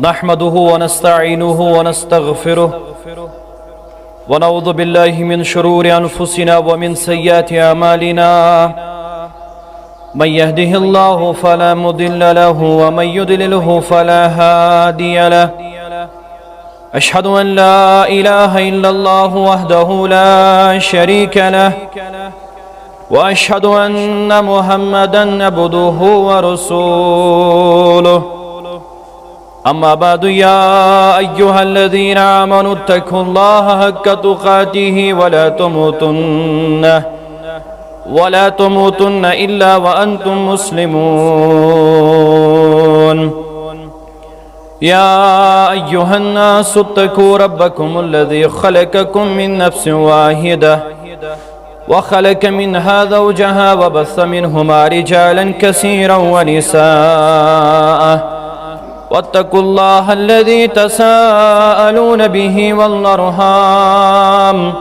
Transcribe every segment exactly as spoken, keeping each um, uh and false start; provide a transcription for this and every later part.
نحمده ونستعينه ونستغفره، ونعوذ بالله من شرور أنفسنا ومن سيئات أعمالنا. من يهده الله فلا مضل له، ومن يضلله فلا هادي له. أشهد أن لا إله إلا الله وحده لا شريك له، وأشهد أن محمدا عبده ورسوله. أما بعد، يا أيها الذين آمنوا اتقوا الله حق تقاته ولا تموتن، ولا تموتن إلا وأنتم مسلمون. يا أيها الناس اتقوا ربكم الذي خلقكم من نفس واحدة، وخلق منها زوجها، وبث منهما رجالا كثيرا ونساء، واتقوا الله الذي تساءلون به والأرحام،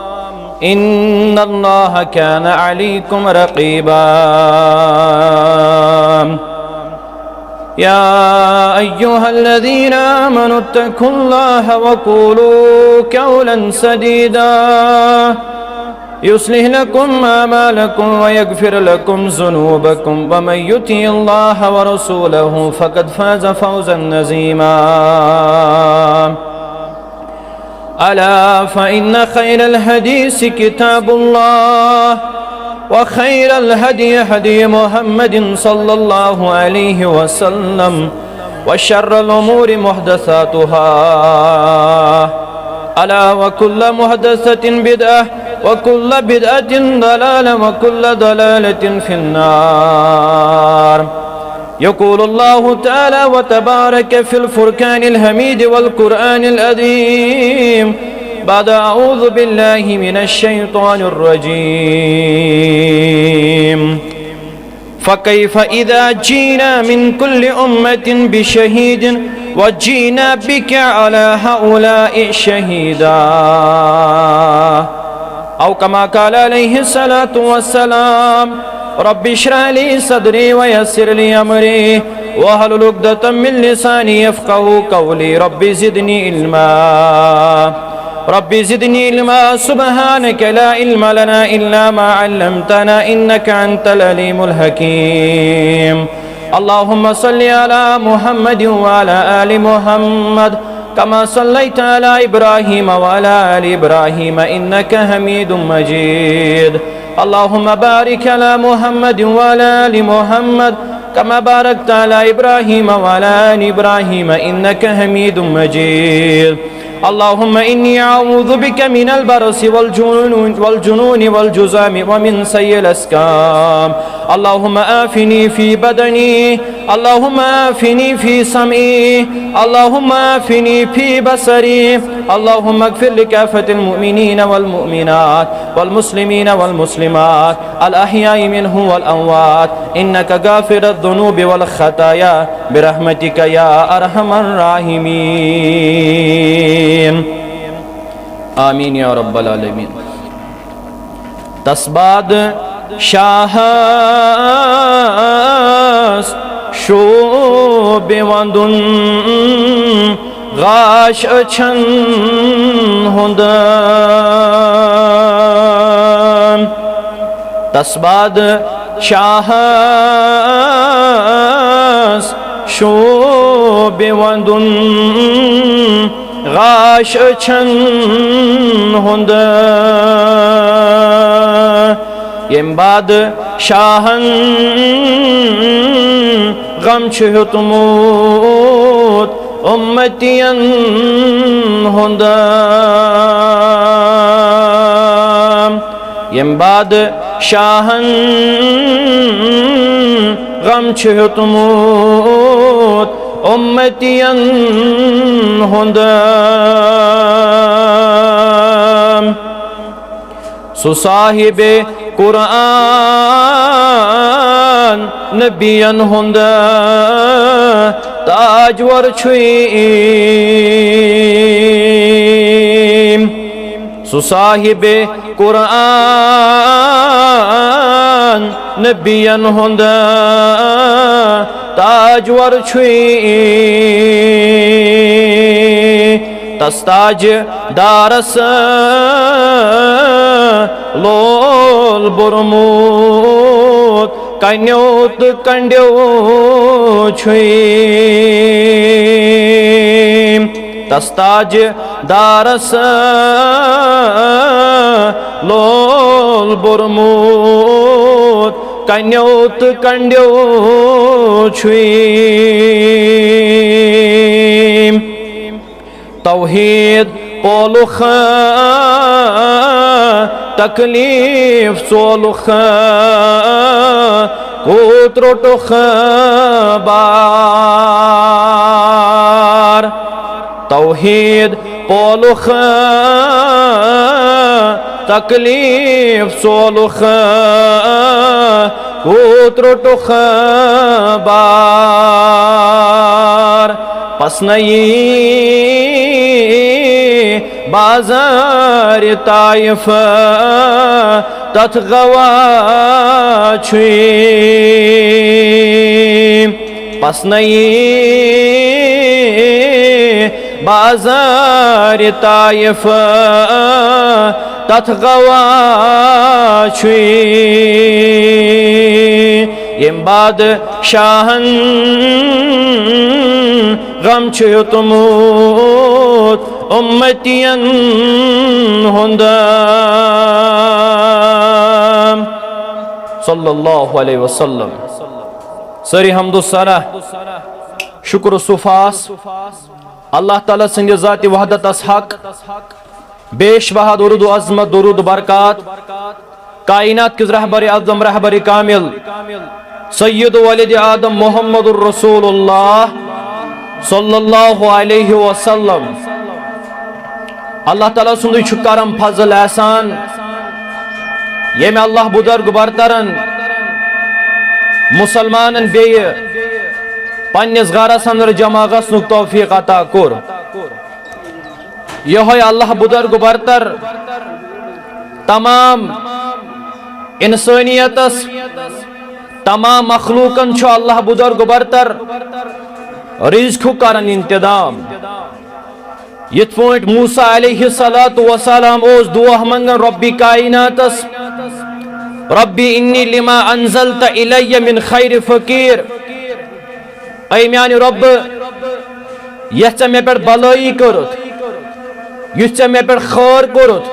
إن الله كان عليكم رقيبا. يا أيها الذين آمنوا اتقوا الله وقولوا قولا سديدا، يصلح لكم أعمالكم ويغفر لكم ذنوبكم، ومن يطع الله ورسوله فقد فاز فوزا عظيما. ألا فإن خير الحديث كتاب الله، وخير الهدي هدي محمد صلى الله عليه وسلم، وشر الأمور محدثاتها. ألا وكل محدثة بدعة، وكل بدعة ضلالة، وكل ضلالة في النار. يقول الله تعالى وتبارك في الفرقان الحميد والقرآن العظيم بعد أعوذ بالله من الشيطان الرجيم: فكيف إذا جئنا من كل أمة بشهيد وجئنا بك على هؤلاء شهيدا. أو كما قال عليه الصلاة والسلام: رب اشرح لي صدري ويسر لي أمري واحلل عقدة من لساني يفقهوا قولي. رب زدني علما. رب زدني علما. سبحانك لا علم لنا إلا ما علمتنا إنك أنت العليم الحكيم. اللهم صل على محمد وعلى آل محمد كما صليت على إبراهيم وعلى آل إبراهيم إنك حميد مجيد. اللهم بارك على محمد وعلى آل محمد كما باركت على إبراهيم وعلى آل إبراهيم إنك حميد مجيد. اللهم إني أعوذ بك من البرص والجنون، والجنون والجذام ومن سيء الأسقام. اللهم عافني في بدني. اللهم عافني في سمعي. اللهم عافني في بصري. اللهم اغفر لكافة المؤمنين والمؤمنات والمسلمين والمسلمات الأحياء منهم والأموات إنك غافر الذنوب والخطايا برحمتك يا أرحم الراحمين. آمين يا رب العالمين. تس بعد شاہس شوبہِ وندُن غاش أچھن ہُنٛد۔ تس بعد شاہس شوبہِ وندُن غاش أچھن ہُنٛد۔ ییٚمہِ بعد شاہن غم چھُ ہیوٚتمُت اُمتین ہُنٛد۔ ییٚمہِ بعد شاہن غم چھُ ہیوٚتمُت اُمتین ہُنٛد۔ سُہ صاحبِ قرآن نبین ہُنٛد تاجور چھُے۔ سُہ صاحبِ قرآن نبین ہُنٛد تاجور چھُے۔ تس تاج دارس لول بوٚرمُت، کنیو تہٕ کنڈیو چھُے۔ تس تاج دارس لول بوٚرمُت، کنیو تہٕ کنڈیو چھُے۔ توحید پولُکھ، تکلیف ژولُکھ، کوٗت روٚٹُکھ بار۔ توحید پولُکھ، تکلیف ژولُکھ، کوٗت روٚٹُکھ بار۔ پسنئی بازار طائف، تتھ گواہ چھُے۔ پسنئی بازار طائف، تتھ گواہ چھُے۔ یم بادشاہن غم چھُ ہیوٚتمُت امتین ہُنٛد۔ صلی اللہ علیہ وسلم۔ سٲری حمد و ثنا، شکر و صفاس اللہ تعالیٰ سٕنٛدِ ذاتِ وحدتس حق، بیش بہا درود و عظمت، درود و برکات، کائنات کِس رہبر اعظم، رہبر کامل، سید ولد آدم محمد الرسول اللہ صلی اللہ علیہ وسلم۔ اللہ تعالیٰ سُنٛدُے چھُ کرم فضل احسان، ییٚمۍ اللہ بزرگ برترن مسلمانن بیٚیہِ پننِس گرس اندر جمع گژھنُک توفیق عطا کوٚر۔ یہوے اللہ بزرگ برتر تمام انسانیتس، تمام مخلوقن چھُ اللہ بزرگ برتر رزقُک کران انتظام۔ یِتھ پٲٹھۍ موسیٰ علیہ الصلوۃ والسلام اوس دعا منگان ربِ کائناتس، ربِ انی لما انزلت الی من خیر فقیر، اے میانہِ رۄبہٕ، یتھ ژےٚ مےٚ پٮ۪ٹھ بلٲیی کٔرٕتھ، یُتھ ژےٚ مےٚ پٮ۪ٹھ خٲر کوٚرُتھ،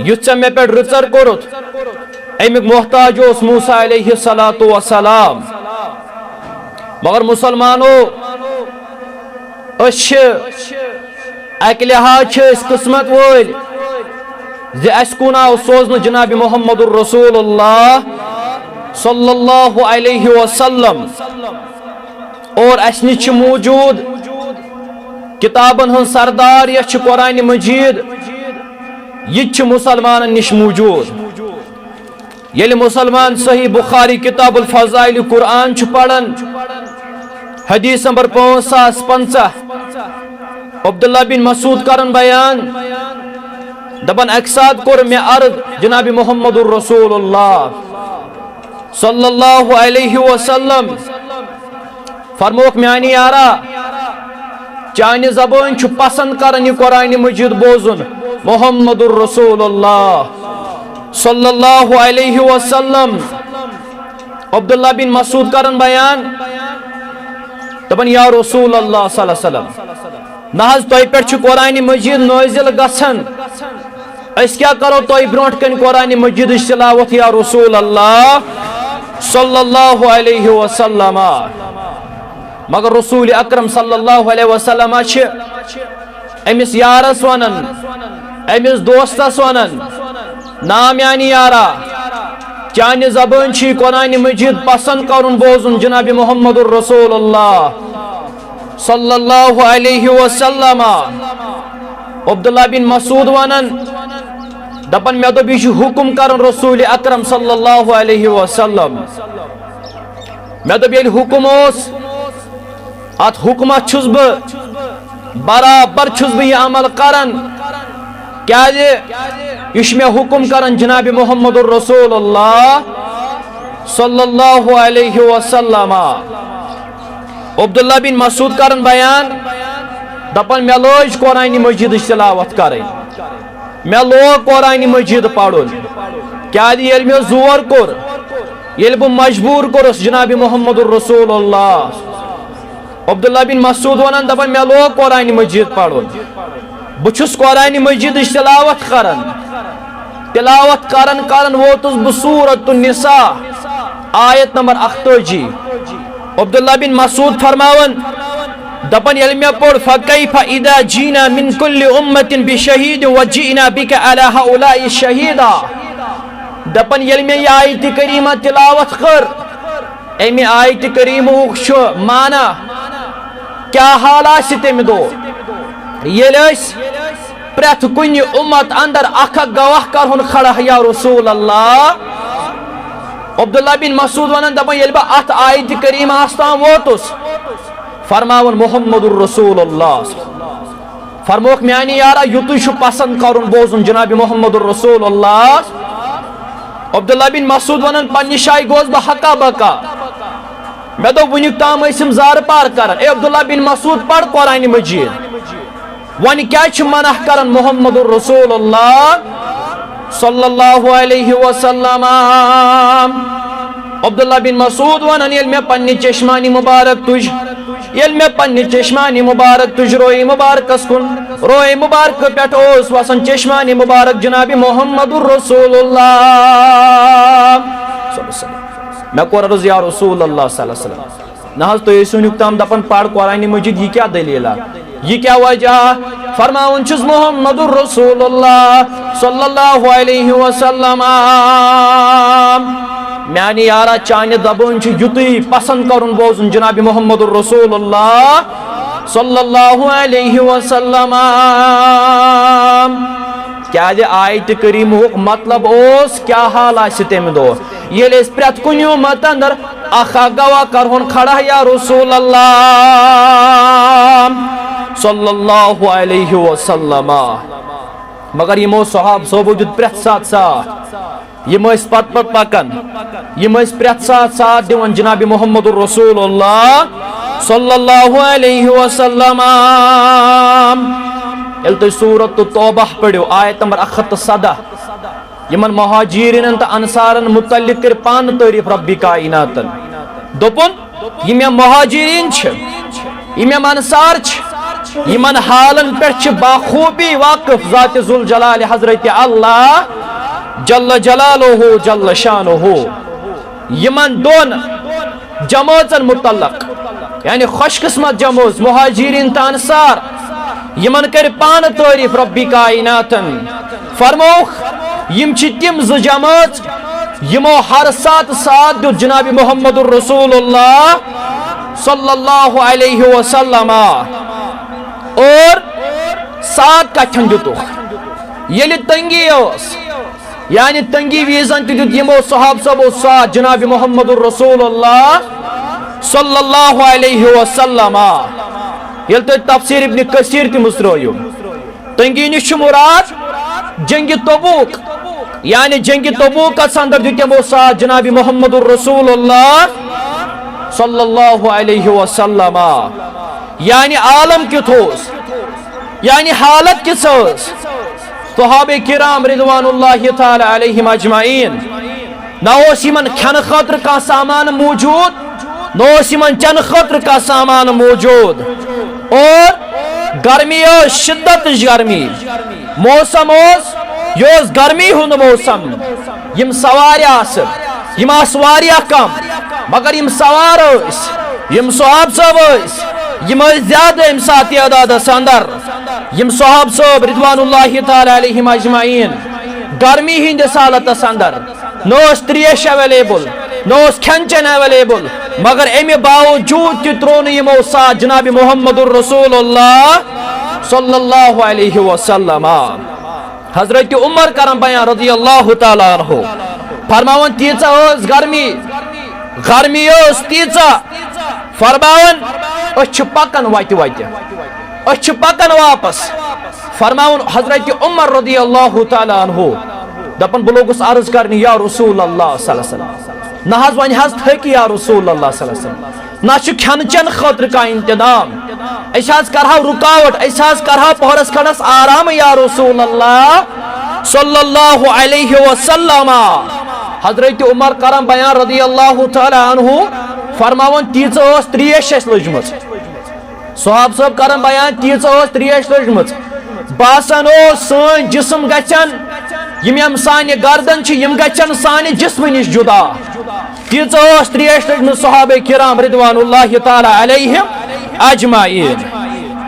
یُتھ ژےٚ مےٚ پٮ۪ٹھ رٕژر کوٚرُتھ، امیُک محتاج اوس موسیٰ علیہ الصلوۃ والسلام۔ مگر مسلمانو، أسۍ چھِ، اکہِ لحاظ چھِ أسۍ قسمت وٲلۍ زِ اَسہِ کُن آو سوزنہٕ جناب محمد الرسول اللہ صلی اللہ علیہ وسلم، اور اَسہِ نِش چھِ موجود کتابن ہٕنٛز سردار یۄس چھِ قرآن مجید، یہِ تہِ چھِ مسلمانن نِش موجود۔ ییٚلہِ مسلمان صحیح بخاری کتاب الفضائل قرآن چھُ پران، حدیث نمبر پانٛژھ ساس پنٛژاہ، عبداللہ بن مسعود کران بیان، دپان، اکہِ ساتہٕ کوٚر مےٚ عرض جناب محمد الرسول اللہ صلی اللہ علیہ وسلم، فرمووُکھ، میانہِ یارا، چانہِ زبٲنۍ چھُ پسند کران یہِ قرآن مجید بوزُن، محمد الرسول اللہ صلی اللہ علیہ وسلم۔ عبداللہ بن مسعود کران بیان، دپان، یا رسول اللہ صلی اللہ علیہ وسلم، نہ حظ تۄہہِ پٮ۪ٹھ چھُ قرآن مجید نٲزِل گژھان، أسۍ کیٛاہ کرو تۄہہِ برونٛٹھ کنہِ قرآن مجیدٕچ تلاوت یا رسول اللہ صلی اللہ علیہ وسلم؟ مگر رسول اکرم صلی اللہ علیہ وسلم چھِ أمِس یارس ونان، أمِس دوستس ونان، نا میانہِ یارا، چانہِ زبٲنۍ چھُ یہِ قرآن مجید پسند کرُن بوزُن جناب محمد الرسول اللہ صلی اللہ علیہ وسلم۔ عبداللہ بن مسعود ونان، دپان، مےٚ دوٚپ، یہِ چھُ حکم کران رسول اکرم صلی اللہ علیہ وسلم۔ مےٚ دوٚپ، ییٚلہِ حکم اوس، اتھ حکمس چھُس بہٕ برابر، چھُس بہٕ یہِ عمل کران، کیازِ یہِ چھُ مےٚ حکم کران جناب محمد الرسول اللہ صلی اللہ علیہ وسلم۔ عبداللہ بن مسعود کران بیان، دپان، مےٚ لٲج قرآن مجیدٕچ تلاوت کرٕنۍ، مےٚ لوگ قرآن مجید پرُن۔ کیازِ؟ ییٚلہِ مےٚ زور کوٚر، ییٚلہِ بہٕ مجبوٗر کوٚرُس جناب محمد رسول اللہ، عبداللہ بن مسعود ونان، دپان، مےٚ لوگ قرآن مجید پرُن، بہٕ چھُس قرآن مجیدٕچ تلاوت کران۔ تلاوت کران کران ووتُس بہٕ سورۃ النساء، آیت نمبر اکتٲجی۔ عبداللہ بن مسعود فرماوان، دپان، ییٚلہِ مےٚ پوٚر، فکیف اذا جینا من کل امت بشہید وجئنا بک علی ہؤلاء شہیدا۔ دپان، ییٚلہِ مےٚ یہِ آیت کریمہ تلاوت کٔر، امہِ آیت کریمہُک چھُ معنی، کیٛاہ حال آسہِ تمہِ دۄہ، ییٚلہِ أسۍ پرٛٮ۪تھ کُنہِ امت اندر اکھ اکھ گواہ کرہون کھڑا، یا رسول اللہ۔ عبداللہ بن مسعود ونان، دپان، ییٚلہِ بہٕ اتھ آیت کریمہ ہس تام ووتُس، فرماوُن محمد رسول اللہ۔ فرموکھ، میانہِ یارا، یُتُے چھُ پسند کرُن بوزُن جناب محمد رسول اللہ۔ عبداللہ بن مسعود ونان، پننہِ جایہِ گوس بہٕ ہکا بکا۔ مےٚ دوٚپ، وُنیُک تام ٲسۍ یِم زارٕ پار کران، اے عبداللہ بن مسعود، پَر قرآنِ مجیٖد۔ وۄنۍ کیٛازِ چھِ منع کران محمد رسول اللہ صلی اللہ علیہ وسلم؟ عبداللہ بن مسعود ونان، ییٚلہِ مےٚ پننہِ چشمانی مبارک تُج، ییٚلہِ مےٚ پننہِ چشمانی مبارک تُج روئے مبارکس کُن، روئے مبارک پٮ۪ٹھ اوس وسان چشمانی مبارک جناب محمد رسول اللہ۔ مےٚ کوٚر عرض، یا رسول اللہ صلی اللہ علیہ وسلم، نہ حظ، تُہۍ ٲسِو وُنیُک تام دپان، پَر قرآنِ مجیٖد، یہِ کیٛاہ دٔلیٖلہ؟ یہِ کیٛاہ وجہ؟ فرماوان چھُس، محمد رسول اللہ صلی اللہ علیہ وسلم۔ میانہِ یارا، چانہِ زبٲنۍ چھُ یُتُے پسند کرُن بوزُن جناب محمد رسول اللہ صلی اللہ علیہ وسلم۔ کیازِ آیتِ کریمہُک مطلب اوس، کیٛاہ حال آسہِ تمہِ دۄہ، ییٚلہِ أسۍ پرٛٮ۪تھ کُنہِ اُمت اندر اکھ اکھ گواہ کرہون کھڑا، یا رسول اللہ صلی اللہ علیہ وسلم۔ مگر یِمو صحابہ صٲبو دیُت پرٛٮ۪تھ ساتہٕ ساتھ۔ یِم ٲسۍ پتہٕ پتہٕ پکان، یِم ٲسۍ پرٛٮ۪تھ ساتہٕ ساتھ دِوان جناب محمد رسول اللہ صلی اللہ علیہ وسلم۔ ییٚلہِ تُہۍ سورۃ توبہ پٔرِو، آیت نمبر اکھ ہتھ تہٕ سداہ، یِمن مہاجرینن تہٕ انصارن متعلق کٔرۍ پانہٕ تعریف ربِ کائناتن۔ دوٚپُن، یِم مےٚ مہاجرین چھِ، یِم مےٚ انصار چھِ، یِمن حالن پٮ۪ٹھ چھِ بخوبی واقف ذات ذوالجلال حضرت اللہ جل جلالہ جل شانہ۔ یِمن دۄن جمٲژن متعلق، یعنی خوش قسمت جمٲژ مہاجرین تہٕ انصار، یِمن کٔرۍ پانہٕ تعریف ربِ کائناتن۔ فرمووُکھ، یِم چھِ تِم زٕ جمٲژ یِمو ہر ساتہٕ ساتھ دیُت جناب محمد رسول اللہ صلی اللہ علیہ وسلم۔ اور ساتھ کتھن دیُتُکھ؟ ییٚلہِ تنگی ٲس، یعنی تنگی وِزن تہِ دیُت یِمو صحابہ صٲبو ساتھ جناب محمد رسول اللہ صلی اللہ علیہ وسلم۔ ییٚلہِ تُہۍ تفسیر ابن کثیر تہِ مُژرٲیِو، تنگی نِش چھُ مراد جنگِ تبوک، یعنی جنگِ تبوکس اندر دیُت تِمو ساتھ جناب محمد رسول اللہ صلی اللہ علیہ وسلم۔ یعنی عالم کیُتھ اوس، یعنی حالت کِژھ ٲس؟ صحابہ کرام رضوان اللہ تعالی علیہم اجمعین، نہ اوس یِمن کھٮ۪نہٕ خٲطرٕ کانٛہہ سامان موجود، نہ اوس یِمن چٮ۪نہٕ خٲطرٕ کانٛہہ سامان موجود۔ اور گرمی ٲس، شدتٕچ گرمی، موسم اوس، یہِ اوس گرمی ہُنٛد موسم۔ یِم سوارِ آسہٕ، یِم آسہٕ واریاہ کم، مگر یِم سوار ٲسۍ، یِم صحابہ صٲب ٲسۍ، یِم ٲسۍ زیادٕ امہِ ساتہٕ تعدادس اندر۔ یِم صحابہ صٲب رضوان اللہ تعالی علیہم اجمعین، گرمی ہٕنٛدِس حالتس اندر، نہ اوس تریش اویلیبل، نہ اوس کھٮ۪ن چٮ۪ن اویلیبل، مگر امہِ باوجود تہِ تروو نہٕ یِمو ساتھ جناب محمد رسول اللہ صلی اللہ علیہ وسلم۔ حضرت عمر کران بیان رضی اللہ تعالی عنہ، فرماوان، تیٖژاہ ٲس گرمی، گرمی ٲس تیٖژاہ، فرماوان، أسۍ چھِ پکان وتہِ وتہِ، أسۍ چھِ پکان واپس۔ فرماوُن حضرت عمر رضی اللہ تعالی عنہ، دپان، بہٕ لوگُس عرض کرنہِ، یا رسول اللہ صلی اللہ علیہ وسلم، نہ حظ، وۄنۍ حظ تھٔکۍ یا رسول اللہ صلی اللہ علیہ وسلم، نہ چھُ کھٮ۪نہٕ چٮ۪نہٕ خٲطرٕ کانٛہہ انتظام، أسۍ حظ کرہاو رُکاوٹ، أسۍ حظ کرہاو پہرس کھنڈس آرام یا رسول اللہ صلی اللہ علیہ وسلم۔ حضرت عمر کرن بیان رضی اللہ تعالی عنہ، فرماوان، تیٖژ ٲس تریش اَسہِ لٔجمٕژ۔ صحابہٕ صٲب کرن بیان، تیٖژ ٲس تریش لٔجمٕژ، باسان اوس سٲنۍ جسم گژھن، یِم یِم سانہِ گردن چھِ، یِم گژھن سانہِ جسمہٕ نِش جدا۔ تیٖژ ٲس تریش لٔجمٕژ صحابہ کرام رضوان اللہ تعالی علیہم اجمعین۔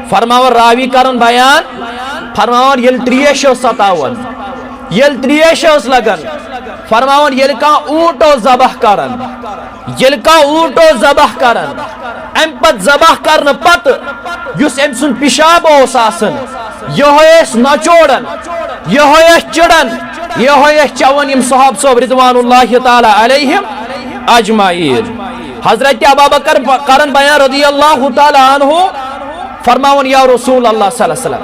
فرماوان، راوی کرن بیان، فرماوان، ییٚلہِ تریش ٲس ستاوان، ییٚلہِ تریش ٲس لگان، فرماوان، ییٚلہِ کانٛہہ اوٗنٹ اوس ذبح کران، ییٚلہِ کانٛہہ اوٗنٹ اوس ذبح کران، امہِ پتہٕ ذبح کرنہٕ پتہٕ یُس أمۍ سُنٛد پِشاب اوس آسان، یِہوٚے ٲسۍ نچوڑان، یِہوٚے ٲسۍ چِڑان، یِہوٚے ٲسۍ چٮ۪وان یِم صحابہٕ صٲب رضوان اللہ تعالی علیہم اجمعین۔ حضرت ابابکر ب-، کرن بیان رضی اللہ تعالی عنہ، فرماوان، یا رسول اللہ صلی اللہ علیہ وسلم،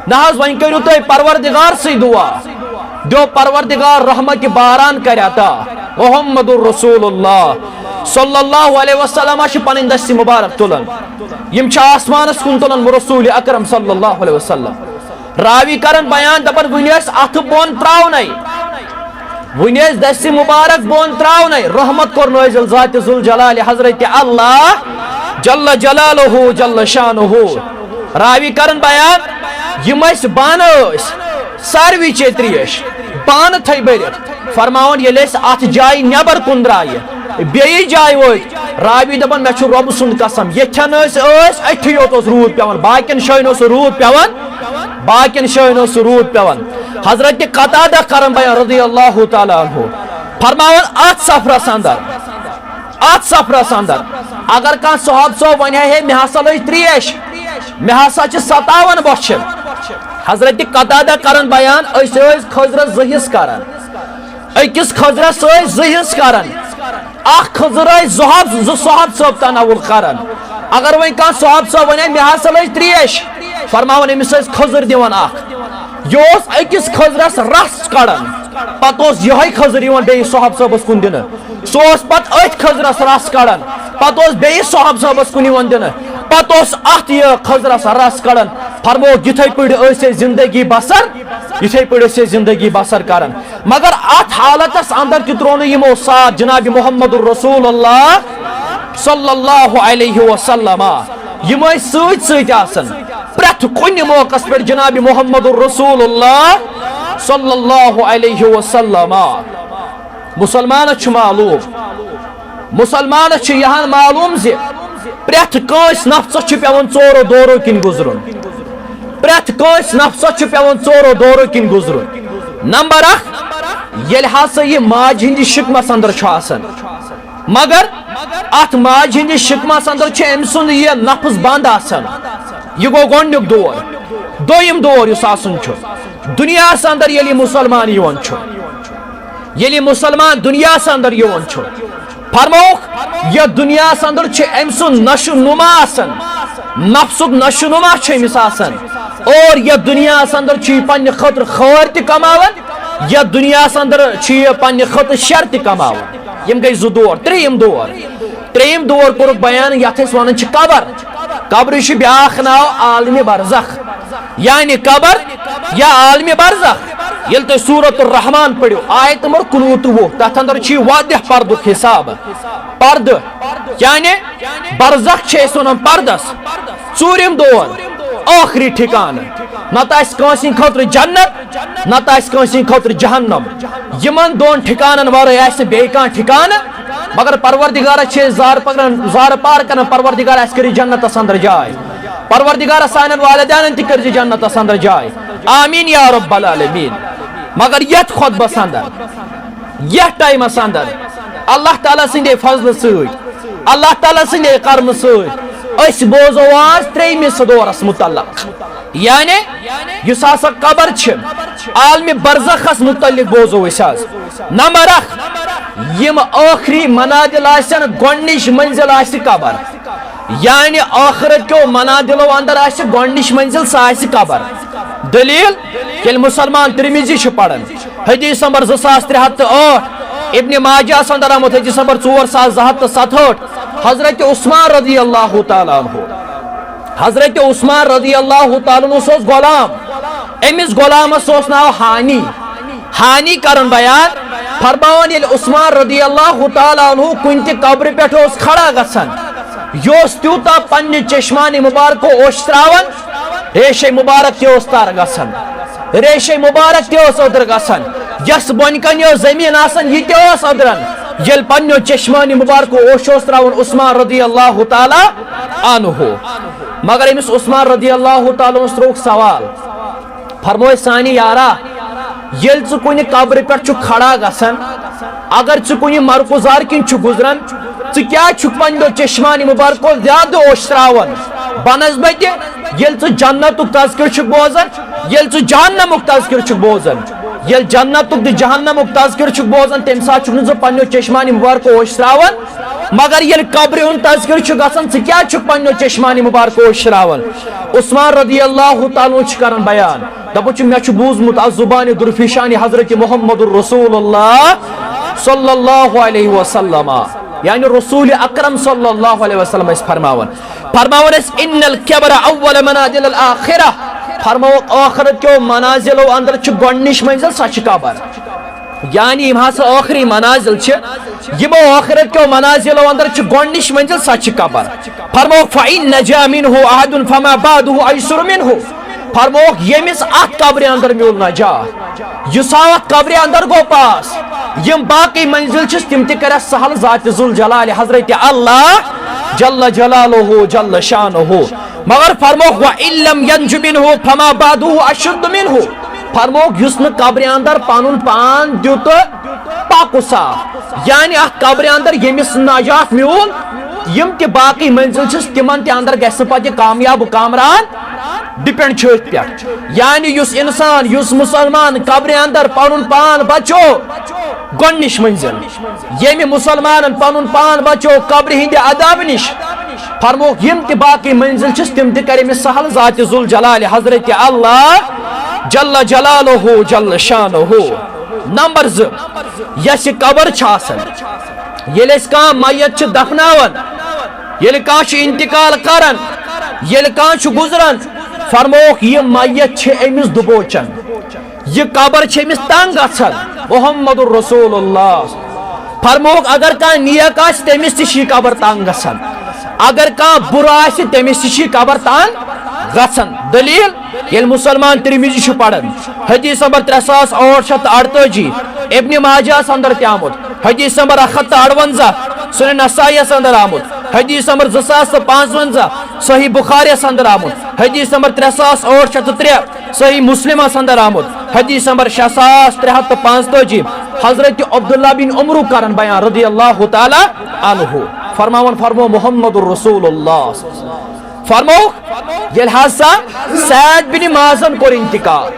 نہ حظ، وۄنۍ کٔرِو تُہۍ پروردگار سٕے دُعا، دیو پروردگار رحمت باران کرِ عطا۔ محمد رسول اللہ صلی اللہ علیہ وسلم چھِ پنٕنۍ دستہِ مبارک تُلان، یِم چھِ آسمانس کُن تُلان رسول اکرم صلی اللہ علیہ وسلم۔ راوی کرن بیان، دپان، وُنہِ ٲسۍ اتھٕ بۄن تراونے، وُنہِ ٲسۍ دستہِ مبارک بۄن تراونے، رحمت کوٚر نٲزِل ذات ذوالجلال حضرت اللہ جل جلالہ جل شانہ۔ راوی کرن بیان، یِم ٲسۍ بانہٕ، ٲسۍ ساروی چے تریش، بانہٕ تھٲے بٔرِتھ۔ فرماوان، ییٚلہِ أسۍ اتھ جایہِ نٮ۪بر کُن درٛایہِ، بیٚیہِ جایہِ وٲتۍ، راوی دپان، مےٚ چھُ رۄبہٕ سُنٛد قسم، ییٚتھٮ۪ن ٲسۍ، ٲسۍ أتھی یوت اوس روٗد پٮ۪وان، باقین جاین اوس سُہ روٗد پٮ۪وان، باقین جاین اوس سُہ روٗد پٮ۪وان۔ حضرت قتادہ کرن بیان رضی اللہ تعالی عنہ فرماوان، اتھ سفرس اندر، اتھ سفرس اندر اگر کانٛہہ صحابہٕ صٲب ونہِ ہے، ہے، مےٚ ہسا لٔج تریش، مےٚ ہسا چھِ ستاوان بۄچھِ۔ حضرت قتادہ کرن بیان، أسۍ ٲسۍ کھٔزرس زٕ حصہٕ کران، أکِس کھٔزرس ٲسۍ زٕ حصہٕ کران، اکھ کھٔزٕر ٲسۍ زٕ ہتھ، زٕ صحابہٕ صٲب تناول کران۔ اگر وۄنۍ کانٛہہ صحابہٕ صٲب ونہِ ہے، مےٚ ہسا لٔج تریش، فرماوان، أمِس ٲسۍ کھٔزٕر دِوان اکھ۔ یہِ اوس أکِس کھٔزرس رس کڑان، پتہٕ اوس یِہوٚے کھٔزٕر یِوان بیٚیِس صحابہٕ صٲبس کُن دِنہٕ۔ سُہ اوس پتہٕ أتھۍ کھٔزرس رس کڑان، پتہٕ اوس بیٚیِس صحابہٕ صٲبس کُن یِوان دِنہٕ، پتہٕ اوس اتھ یہِ کھٔزرس رس کڑان۔ فرمووُکھ، یِتھے پٲٹھۍ ٲسۍ أسۍ زندگی بسر، یِتھے پٲٹھۍ ٲسۍ أسۍ زندگی بسر کران۔ مگر اتھ حالتس اندر تہِ ترٛوو نہٕ یِمو ساتھ جناب محمد رسول اللہ صلی اللہ علیہ وسلم۔ یِم ٲسۍ سۭتۍ سۭتۍ آسان، پرٛٮ۪تھ کُنہِ موقعس پٮ۪ٹھ جناب محمد رسول اللہ صلی اللہ علیہ وسلم۔ مسلمانس چھُ معلوم، مسلمانس چھُ یہِ ہن معلوم زِ پرٛٮ۪تھ کٲنٛسہِ نفسس چھُ پٮ۪وان ژورو دورو کِنۍ گُزرُن۔ پرٛٮ۪تھ کٲنٛسہِ نفسس چھُ پٮ۪وان ژورو دورو کِنۍ گُزرُن۔ نمبر اکھ، ییٚلہِ ہسا یہِ ماجہِ ہٕنٛدِس شِکمس اندر چھُ آسان، مگر اتھ ماجہِ ہٕنٛدِس شِکمس اندر چھُ أمۍ سُنٛد یہِ نفس بنٛد آسان۔ یہِ گوٚو گۄڈٕنیُک دور۔ دوٚیِم دور یُس آسان چھُ، دُنیاہس اندر ییٚلہِ یہِ مسلمان یِوان چھُ، ییٚلہِ یہِ مسلمان دُنیاہس اندر یِوان چھُ، فرمووُکھ، یتھ دُنیاہس اندر چھُ أمۍ سُنٛد نشو نما آسان، نفسُک نشو نما چھُ أمِس آسان، اور یتھ دُنیاہس اندر چھُ یہِ پننہِ خٲطرٕ خٲر تہِ کماوان، یتھ دُنیاہس اندر چھُ یہِ پننہِ خٲطرٕ شر تہِ کماوان۔ یِم گٔے زٕ دور۔ ترٛیٚیِم دور، ترٛیٚیِم دور کوٚرُکھ بیان، یتھ أسۍ ونان چھِ قبر۔ قبرِ چھُ بیاکھ ناو عالمِ برزخ، یعنی قبر یا عالمِ برزخ۔ ییٚلہِ تُہۍ سورۃ الرحمان پٔرِو، آیت نمبر کُنوُہ تہٕ وُہ، تتھ اندر چھُ یہِ واضح پردُک حساب۔ پردٕ، یعنی برزخ چھِ أسۍ ونان پردس۔ ژوٗرِم دور، ٲخری ٹھکانہٕ۔ نتہٕ آسہِ کٲنٛسہِ ہٕنٛدِ خٲطرٕ جنت، نتہٕ آسہِ کٲنٛسہِ ہٕنٛدِ خٲطرٕ جہنم۔ یِمن دۄن ٹھکانن ورٲے آسہِ نہٕ بیٚیہِ کانٛہہ ٹھکانہٕ، مگر پروردگارس چھِ أسۍ زارٕ پکران، زارٕ پار کران، پروردگار، اسہِ کٔرِو جنتس اندر جاے۔ پروردگارا، سانٮ۪ن والدینن تہِ کٔرزِ جنتس اندر جاے۔ آمین یا رب العالمین۔ مگر یتھ خطبس اندر، یتھ ٹایمس اندر، اللہ تعالیٰ سٕنٛدے فضلہٕ سۭتۍ، اللہ تعالیٰ سٕنٛدے کرمہٕ سۭتۍ، أسۍ بوزو آز ترٛیٚیمِس دورس متعلق۔ یعنی یُس ہسا قبر چھِ، عالمِ برزخس متعلق بوزو أسۍ آز۔ نمبر اکھ، یِم ٲخری منازل آسن، گۄڈنِچ منزل آسہِ قبر۔ یعنی ٲخرت کیو منازلو اندر آسہِ گۄڈنِچ منزل، سۄ آسہِ قبر۔ دلیل، ییٚلہِ مسلمان ترمذی چھُ پران، حدیث نمبر زٕ ساس ترٛےٚ ہتھ تہٕ ٲٹھ، ابن ماجہ ہس اندر آمُت حدیث نمبر ژور ساس زٕ ہتھ تہٕ ستہٕ ہٲٹھ، حضرت عثمان رضی اللہ تعالیٰ عنہ حضرت عثمان رضی اللہ تعالیٰ عنہ اوس غلام، أمِس غلامس اوس ناو ہانی۔ ہانی کرن بیان، فرماوان ییٚلہِ عثمان رضی اللہ تعالیٰ عنہ کُنہِ تہِ قبرِ پٮ۪ٹھ اوس کھڑا گژھان، یہِ اوس تیوٗتاہ پننہِ چشمانِ مبارکو اوٚش تراوان، ریشے مبارک تہِ اوس تر گژھان، ریشے مبارک تہِ اوس أدٕر گژھان، یس بۄنہِ کنہِ اوس زمین آسان، یہِ تہِ اوس أدران۔ ییٚلہِ پننیو چشمانِ مبارکو اوٚش اوس تراوان عثمان رضی اللہ تعالیٰ عنہ۔ مگر أمِس عثمان رضی اللہ تعالیٰ عنہس ترٛووُکھ سوال، فرمووُس، سانہِ یارا، ییٚلہِ ژٕ کُنہِ قبرِ پٮ۪ٹھ چھُکھ کھڑا گژھان، اگر ژٕ کُنہِ مرکُزار کِنۍ چھُکھ گُزران، ژٕ کیٛازِ چھُکھ پننیو چشمانِ مبارکو زیادٕ اوٚش تراوان؟ بنسبتہِ ییٚلہِ ژٕ جنتُک تذکرٕ چھُکھ بوزان، ییٚلہِ ژٕ جہنمُک تذکرٕ چھُکھ بوزان، ییٚلہِ جنتُک تہٕ جہنمُک تذکرٕ چھُکھ بوزان، تمہِ ساتہٕ چھُکھ نہٕ ژٕ پننیو چشمانِ مبارکو اوٚش تراوان۔ مگر ییٚلہِ قبرِ ہُنٛد تذکرٕ چھُ گژھان، ژٕ کیٛازِ چھُکھ پننیو چشمانِ مبارکو اوٚش تراوان؟ عثمان رضی اللہ تعالیٰ عنہ چھُ کران بیان، دپان چھُ، مےٚ چھُ بوٗزمُت از زبانِ درفیشانِ حضرت محمد رسول اللہ صلی اللہ علیہ وسلم، یعنی رسول اکرم صلی اللہ علیہ وسلم ٲسۍ فرماوان، فرماوان ٲسۍ، ان القبر اول منازل الآخرہ، فرماوکھ ٲخرت کیو منازلو اندر چھِ گۄڈنِچ منزل، سۄ چھِ قبر۔ یعنی یِم ہسا ٲخری منازل چھِ، یِمو ٲخرت کیو منازلو اندر چھِ گۄڈنِچ منزل، سۄ چھِ قبر۔ فرمووُکھ، فإن نجا منه احد فما بعده ایسر منه۔ فرمووُکھ، ییٚمِس اتھ قبرِ اندر میوٗل نجات، یُس آو اتھ قبرِ اندر گوٚو پاس، یِم باقٕے منزل چھِس تِم تہِ کرٮ۪س سہل ذاتِ ذوالجلالِ حضرت اللہ جل جلالہ جل شانہ۔ مگر فرمووُکھ، وإن لم ینج منه فما بعده اشد منه۔ فرمووُکھ، یُس نہٕ قبرِ اندر پنُن پان دیُت پاکو صاف، یعنی اتھ قبرِ اندر ییٚمِس نجات میوٗل، یِم تہِ باقٕے منزل چھِس، تِمن تہِ اندر گژھِ نہٕ پتہٕ یہِ کامیاب و کامران ڈپینڈ چھِ أتھۍ پٮ۪ٹھ۔ یعنی یُس انسان، یُس مسلمان قبرِ اندر پنُن پان بچو، گۄڈنِچ منزل، ییٚمہِ مسلمانن پنُن پان بچو قبرِ ہٕنٛدِ عذابہٕ نِش، فرمووُکھ، یِم تہِ باقٕے منزل چھِس، تِم تہِ کرِ أمِس سہل ذاتِ ذوالجلالِ حضرت اللہ جل جلالہ جل شانہ۔ نمبر زٕ، یۄس یہِ قبر چھِ آسان، ییٚلہِ أسۍ کانٛہہ میت چھِ دفناوان، ییٚلہِ کانٛہہ چھُ انتقال کران، ییٚلہِ کانٛہہ چھُ گُزران، فرمووُکھ، یہِ میت چھِ أمِس دُبوچن، یہِ قبر چھِ أمِس تنگ گژھان۔ محمد رسول اللہ۔ فرمووُکھ، اگر کانٛہہ نیک آسہِ، تٔمِس تہِ چھِ یہِ قبر تنگ گژھان، اگر کانٛہہ بُرٕ آسہِ، تٔمِس تہِ چھِ یہِ قبر تنگ گژھان۔ دلیل، ییٚلہِ مسلمان ترمذی چھُ پران، حدیث نمبر ترٛےٚ ساس ٲٹھ شیٚتھ تہٕ اَرتٲجی، ابن ماجہس اندر تہِ آمُت، حدیث نمبر اکھ ہتھ تہٕ اَرونزاہ، سنن نسائیس اندر آمُت، حدیث نمبر زٕ ساس تہٕ پانٛژونزاہ، صحیح بخاریس اندر آمُت، حدیث نمبر ترٛےٚ ساس ٲٹھ شیٚتھ تہٕ ترٛےٚ، صحیح مسلمس اندر آمُت، حدیث نمبر شےٚ ساس ترٛےٚ ہتھ تہٕ پانٛژتٲجی، حضرت عبداللہ بن عمرو کران بیان رضی اللہ تعالیٰ عنہ، فرماوان فرمو محمد رسول اللہ۔ فرمووُکھ، ییٚلہِ ہسا سعد بن معاذن کوٚر انتقال،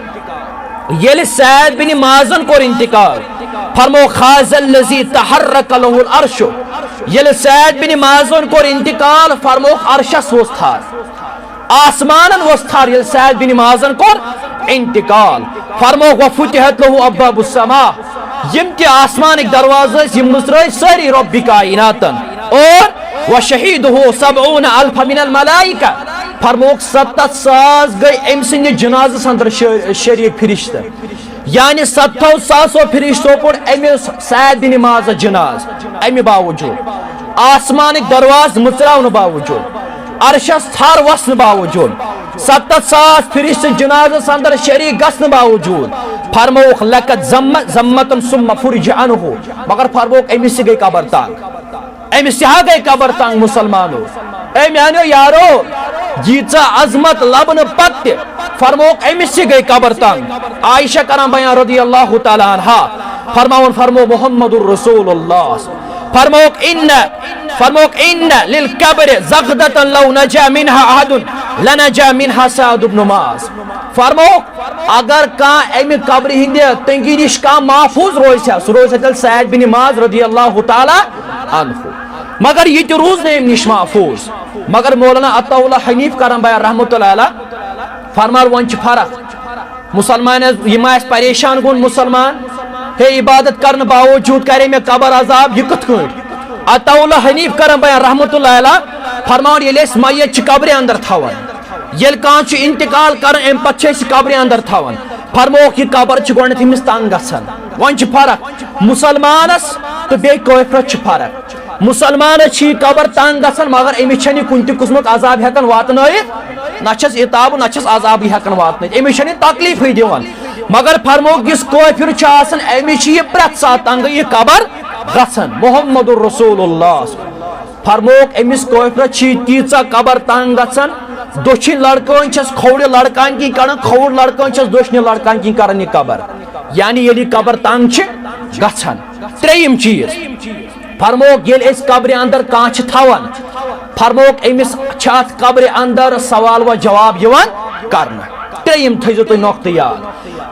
ییٚلہِ سعد بن معاذن کوٚر انتقال، فرمووُکھ، هذا الذي تحرك له العرش۔ ییٚلہِ سعد بن معاذن کوٚر انتقال، فرمووُکھ، عرشس ووٚتھ تھر، آسمانن ووٚتھ تھر، ییٚلہِ سعد بن معاذن کوٚر انتقال۔ فرمووُکھ، وفتحت له ابواب السماء۔ یِم تہِ آسمانٕکۍ دروازٕ ٲسۍ، یِم مٕژرٲے سٲری رۄبِ کائناتن۔ اور وشهده سبعون الفا من الملائکہ۔ فرمووُکھ، ستتھ ساس گٔے أمۍ سٕنٛدِ جنازس اندر شر-، شریک فرشتہٕ۔ یعنی ستتھو ساسو فرشتو پوٚر أمِس سعد بن معاذس جناز۔ امہِ باوجود، آسمانٕکۍ دروازٕ مٕژراونہٕ باوجود، عرشس تھر وسنہٕ باوجود، ستتھ ساس فرشتہٕ جنازس اندر شریک گژھنہٕ باوجود، فرمووُکھ، لقد ذم-، ذمتن ثم فرج عنه۔ مگر فرمووُکھ، أمِس تہِ گٔے قبر تنگ۔ أمِس تہِ ہا گٔے قبر تنگ، مسلمانو۔ اے میانیو یارو، ییٖژاہ عظمت لبنہٕ پتہٕ تہِ فرمووُکھ، أمِس تہِ گٔے قبر تنگ۔ عائشہ کران بیان رضی اللہ تعالیٰ عنہا، فرماوان فرمو محمد رسول اللہ۔ فرمووُکھ، ان، فرمووُکھ، ان للقبر زغدة لو نجا منها احد لنجا منها سعد بن معاذ۔ فرمووُکھ، اگر کانٛہہ امہِ قبرِ ہٕنٛدِ تنگی نِش کانٛہہ محفوظ روزِ ہا، سُہ روزِ ہا تیٚلہِ سعد بن معاذ رضی اللہ تعالیٰ عنہ۔ مگر یہِ تہِ روٗز نہٕ امہِ نِش محفوظ۔ مگر مولانا عطا اللہ حنیف کرم بیان رحمۃ اللہ علیہ فرمان، وۄنۍ چھِ فرق۔ مسلمان حظ، یِم آسہِ پریشان گوٚمُت مسلمان، ہے، عبادت کرنہٕ باوجود کرے مےٚ قبر عذاب، یہِ کِتھ کٲٹھۍ؟ عطا اللہ حنیف کرم بیان رحمۃ اللہ علیہ فرماوان، ییٚلہِ أسۍ میت چھِ قبرِ اندر تھاوان، ییٚلہِ کانٛہہ چھُ انتقال کران، امہِ پتہٕ چھِ أسۍ قبرِ اندر تھاوان۔ فرمووُکھ، یہِ قبر چھِ گۄڈٕنٮ۪تھ أمِس تنگ گژھان۔ وۄنۍ چھِ فرق، مسلمانس تہٕ بیٚیہِ کٲفرس چھِ فرق۔ مسلمانس چھِ یہِ قبر تنگ گژھان، مگر أمِس چھنہٕ یہِ کُنہِ تہِ قٕسمُک عذاب ہٮ۪کان واتنٲیِتھ، نہ چھس عتابہٕ، نہ چھس عذابٕے ہٮ۪کان واتنٲیِتھ، أمِس چھنہٕ یہِ تکلیفٕے دِوان۔ مگر فرمووُکھ، یُس کٲفِر چھُ آسان، أمِس چھِ یہِ پرٛٮ۪تھ ساتہٕ تنگہٕ یہِ قبر گژھان۔ محمد رسول اللہ۔ فرمووُکھ، أمِس کٲفرس چھِ تیٖژاہ قبر تنگ گژھان، دٔچھِنۍ لڑکٲنۍ چھس کھووُرِ لڑکانۍ کِنۍ کڑان، کھووُر لڑکٲنۍ چھس دٔچھنہِ لڑکانۍ کِنۍ کران یہِ قبر۔ یعنی ییٚلہِ یہِ قبر تنگ چھِ گژھان۔ ترٛیٚیِم چیٖز، فرمووُکھ، ییٚلہِ أسۍ قبرِ اندر کانٛہہ چھِ تھاوان، فرمووُکھ، أمِس چھِ اتھ قبرِ اندر سوال و جواب یِوان کرنہٕ۔ ترٛیٚیِم تھٲیزیو تُہۍ نۄقطہٕ یاد۔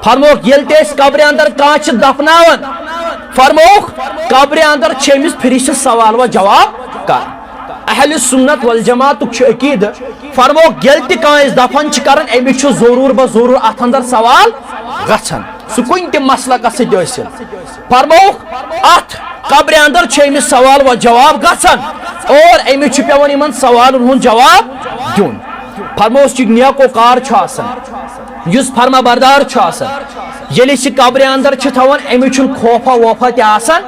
فرمووُکھ، ییٚلہِ تہِ أسۍ قبرِ اندر کانٛہہ چھِ دفناوان، فرمووُکھ، قبرِ اندر چھِ أمِس فرشتہٕ سوال و جواب کران۔ اہل سنت والجماعتُک چھُ عقیدٕ، فرمووُکھ، ییٚلہِ تہِ کانٛہہ أسۍ دفن چھِ کران، أمِس چھُ ضروٗر بہ ضروٗر اتھ اندر سوال گژھان، سُہ کُنہِ تہِ مسلکس سۭتۍ ٲسِن۔ فرمووُکھ، اتھ قبرِ اندر چھُ أمِس سوال و جواب گژھان اور أمِس چھُ پٮ۪وان یِمن سوالن ہُنٛد جواب دیُن۔ فرمووُس، یہِ نیکوکار چھُ آسان، یُس فرما بردار چھُ آسان، ییٚلہِ أسۍ یہِ قبرِ اندر چھِ تھاوان، أمِس چھُنہٕ خوفا ووفا تہِ آسان،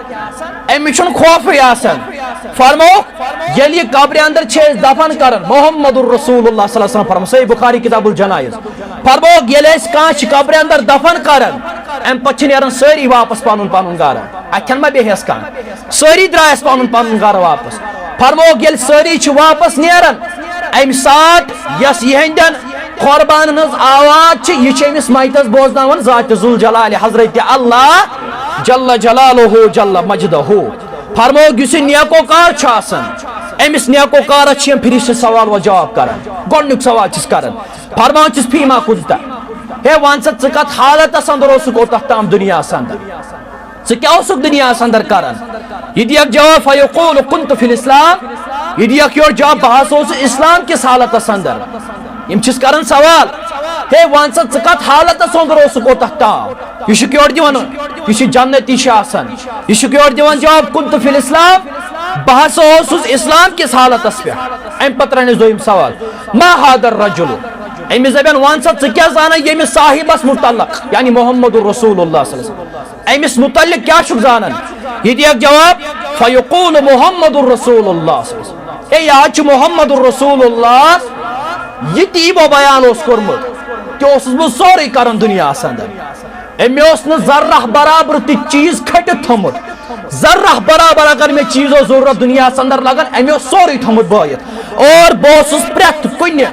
أمِس چھُنہٕ خوفٕے آسان۔ فرمووُکھ، ییٚلہِ یہِ قبرِ اندر چھِ أسۍ دفن کران، محمد رسول اللہ صلی اللہ علیہ وسلم فرموو، صحیح بخاری کتاب الجنائز، فرمووُکھ، ییٚلہِ أسۍ کانٛہہ چھِ قبرِ اندر دفن کران، امہِ پتہٕ چھِ نیران سٲری واپس پنُن پنُن گرٕ۔ اتھٮ۪ن ما بیٚہس کانٛہہ؟ سٲری درٛایس پنُن پنُن گرٕ واپس۔ فرمووُکھ، ییٚلہِ سٲری چھِ واپس نیران، امہِ ساتہٕ یۄس یِہنٛدٮ۪ن قۄربانن ہٕنٛز آواز چھِ، یہِ چھِ أمِس میتس بوزناوان ذات ذوالجلال حضرت اللہ جل جلالہ جل مجدہ۔ فرمووُکھ، یُس یہِ نیکوکار چھُ آسان، أمِس نیکوکارس چھِ یِم فرشتہٕ سوال و جواب کران۔ گۄڈنیُک سوال چھِس کران، فرماوان چھِس، فیما کنت؟ ہے، وَن سا، ژٕ کتھ حالتس اندر اوسُکھ اوٚتتھ تام دُنیاہس اندر؟ ژٕ کیٛاہ اوسُکھ دُنیاہس اندر کران؟ یہِ دِیَکھ جواب، فیقول کنت فی الاسلام۔ یہِ دِیَکھ یورٕ جواب، بہٕ ہسا اوسُس اسلام کِس حالتس اندر۔ یِم چھِس کران سوال، ہے، وَن سا، ژٕ کتھ حالتس اندر اوسُکھ اوٚتتھ تام؟ یہِ چھُکھ یورٕ دِوان، یہِ چھُ جنتی چھُ آسان، یہِ چھُکھ یورٕ دِوان جواب، کنت فی الاسلام، بہٕ ہسا اوسُس اسلام کِس حالتس پٮ۪ٹھ۔ امہِ پتہٕ رنس دوٚیِم سوال، ما هذا الرجل؟ أمِس دپن، وَن سا، ژٕ کیٛاہ زانان ییٚمِس صاحبس متعلق، یعنی محمد رسول اللہ صلی اللہ علیہ وسلم، أمِس متعلق کیٛاہ چھُکھ زانان؟ یہِ دِیَکھ جواب، فیقول محمد رسول اللہ صلی اللہ علیہ وسلم۔ اے، یہِ حظ چھُ محمد رسول اللہ، یہِ تہِ یِمو بیان اوس کوٚرمُت، تہِ اوسُس بہٕ سورُے کران دُنیاہس اندر۔ أمۍ اوس نہٕ ذرہ برابر تہِ چیٖز کھٔٹِتھ تھوٚمُت۔ ذرہ برابر اگر مےٚ چیٖزو ضروٗرت دُنیاہس اندر لگان، أمۍ اوس سورُے تھوٚمُت بٲیِتھ۔ اور بہٕ اوسُس پرٛٮ۪تھ کُنہِ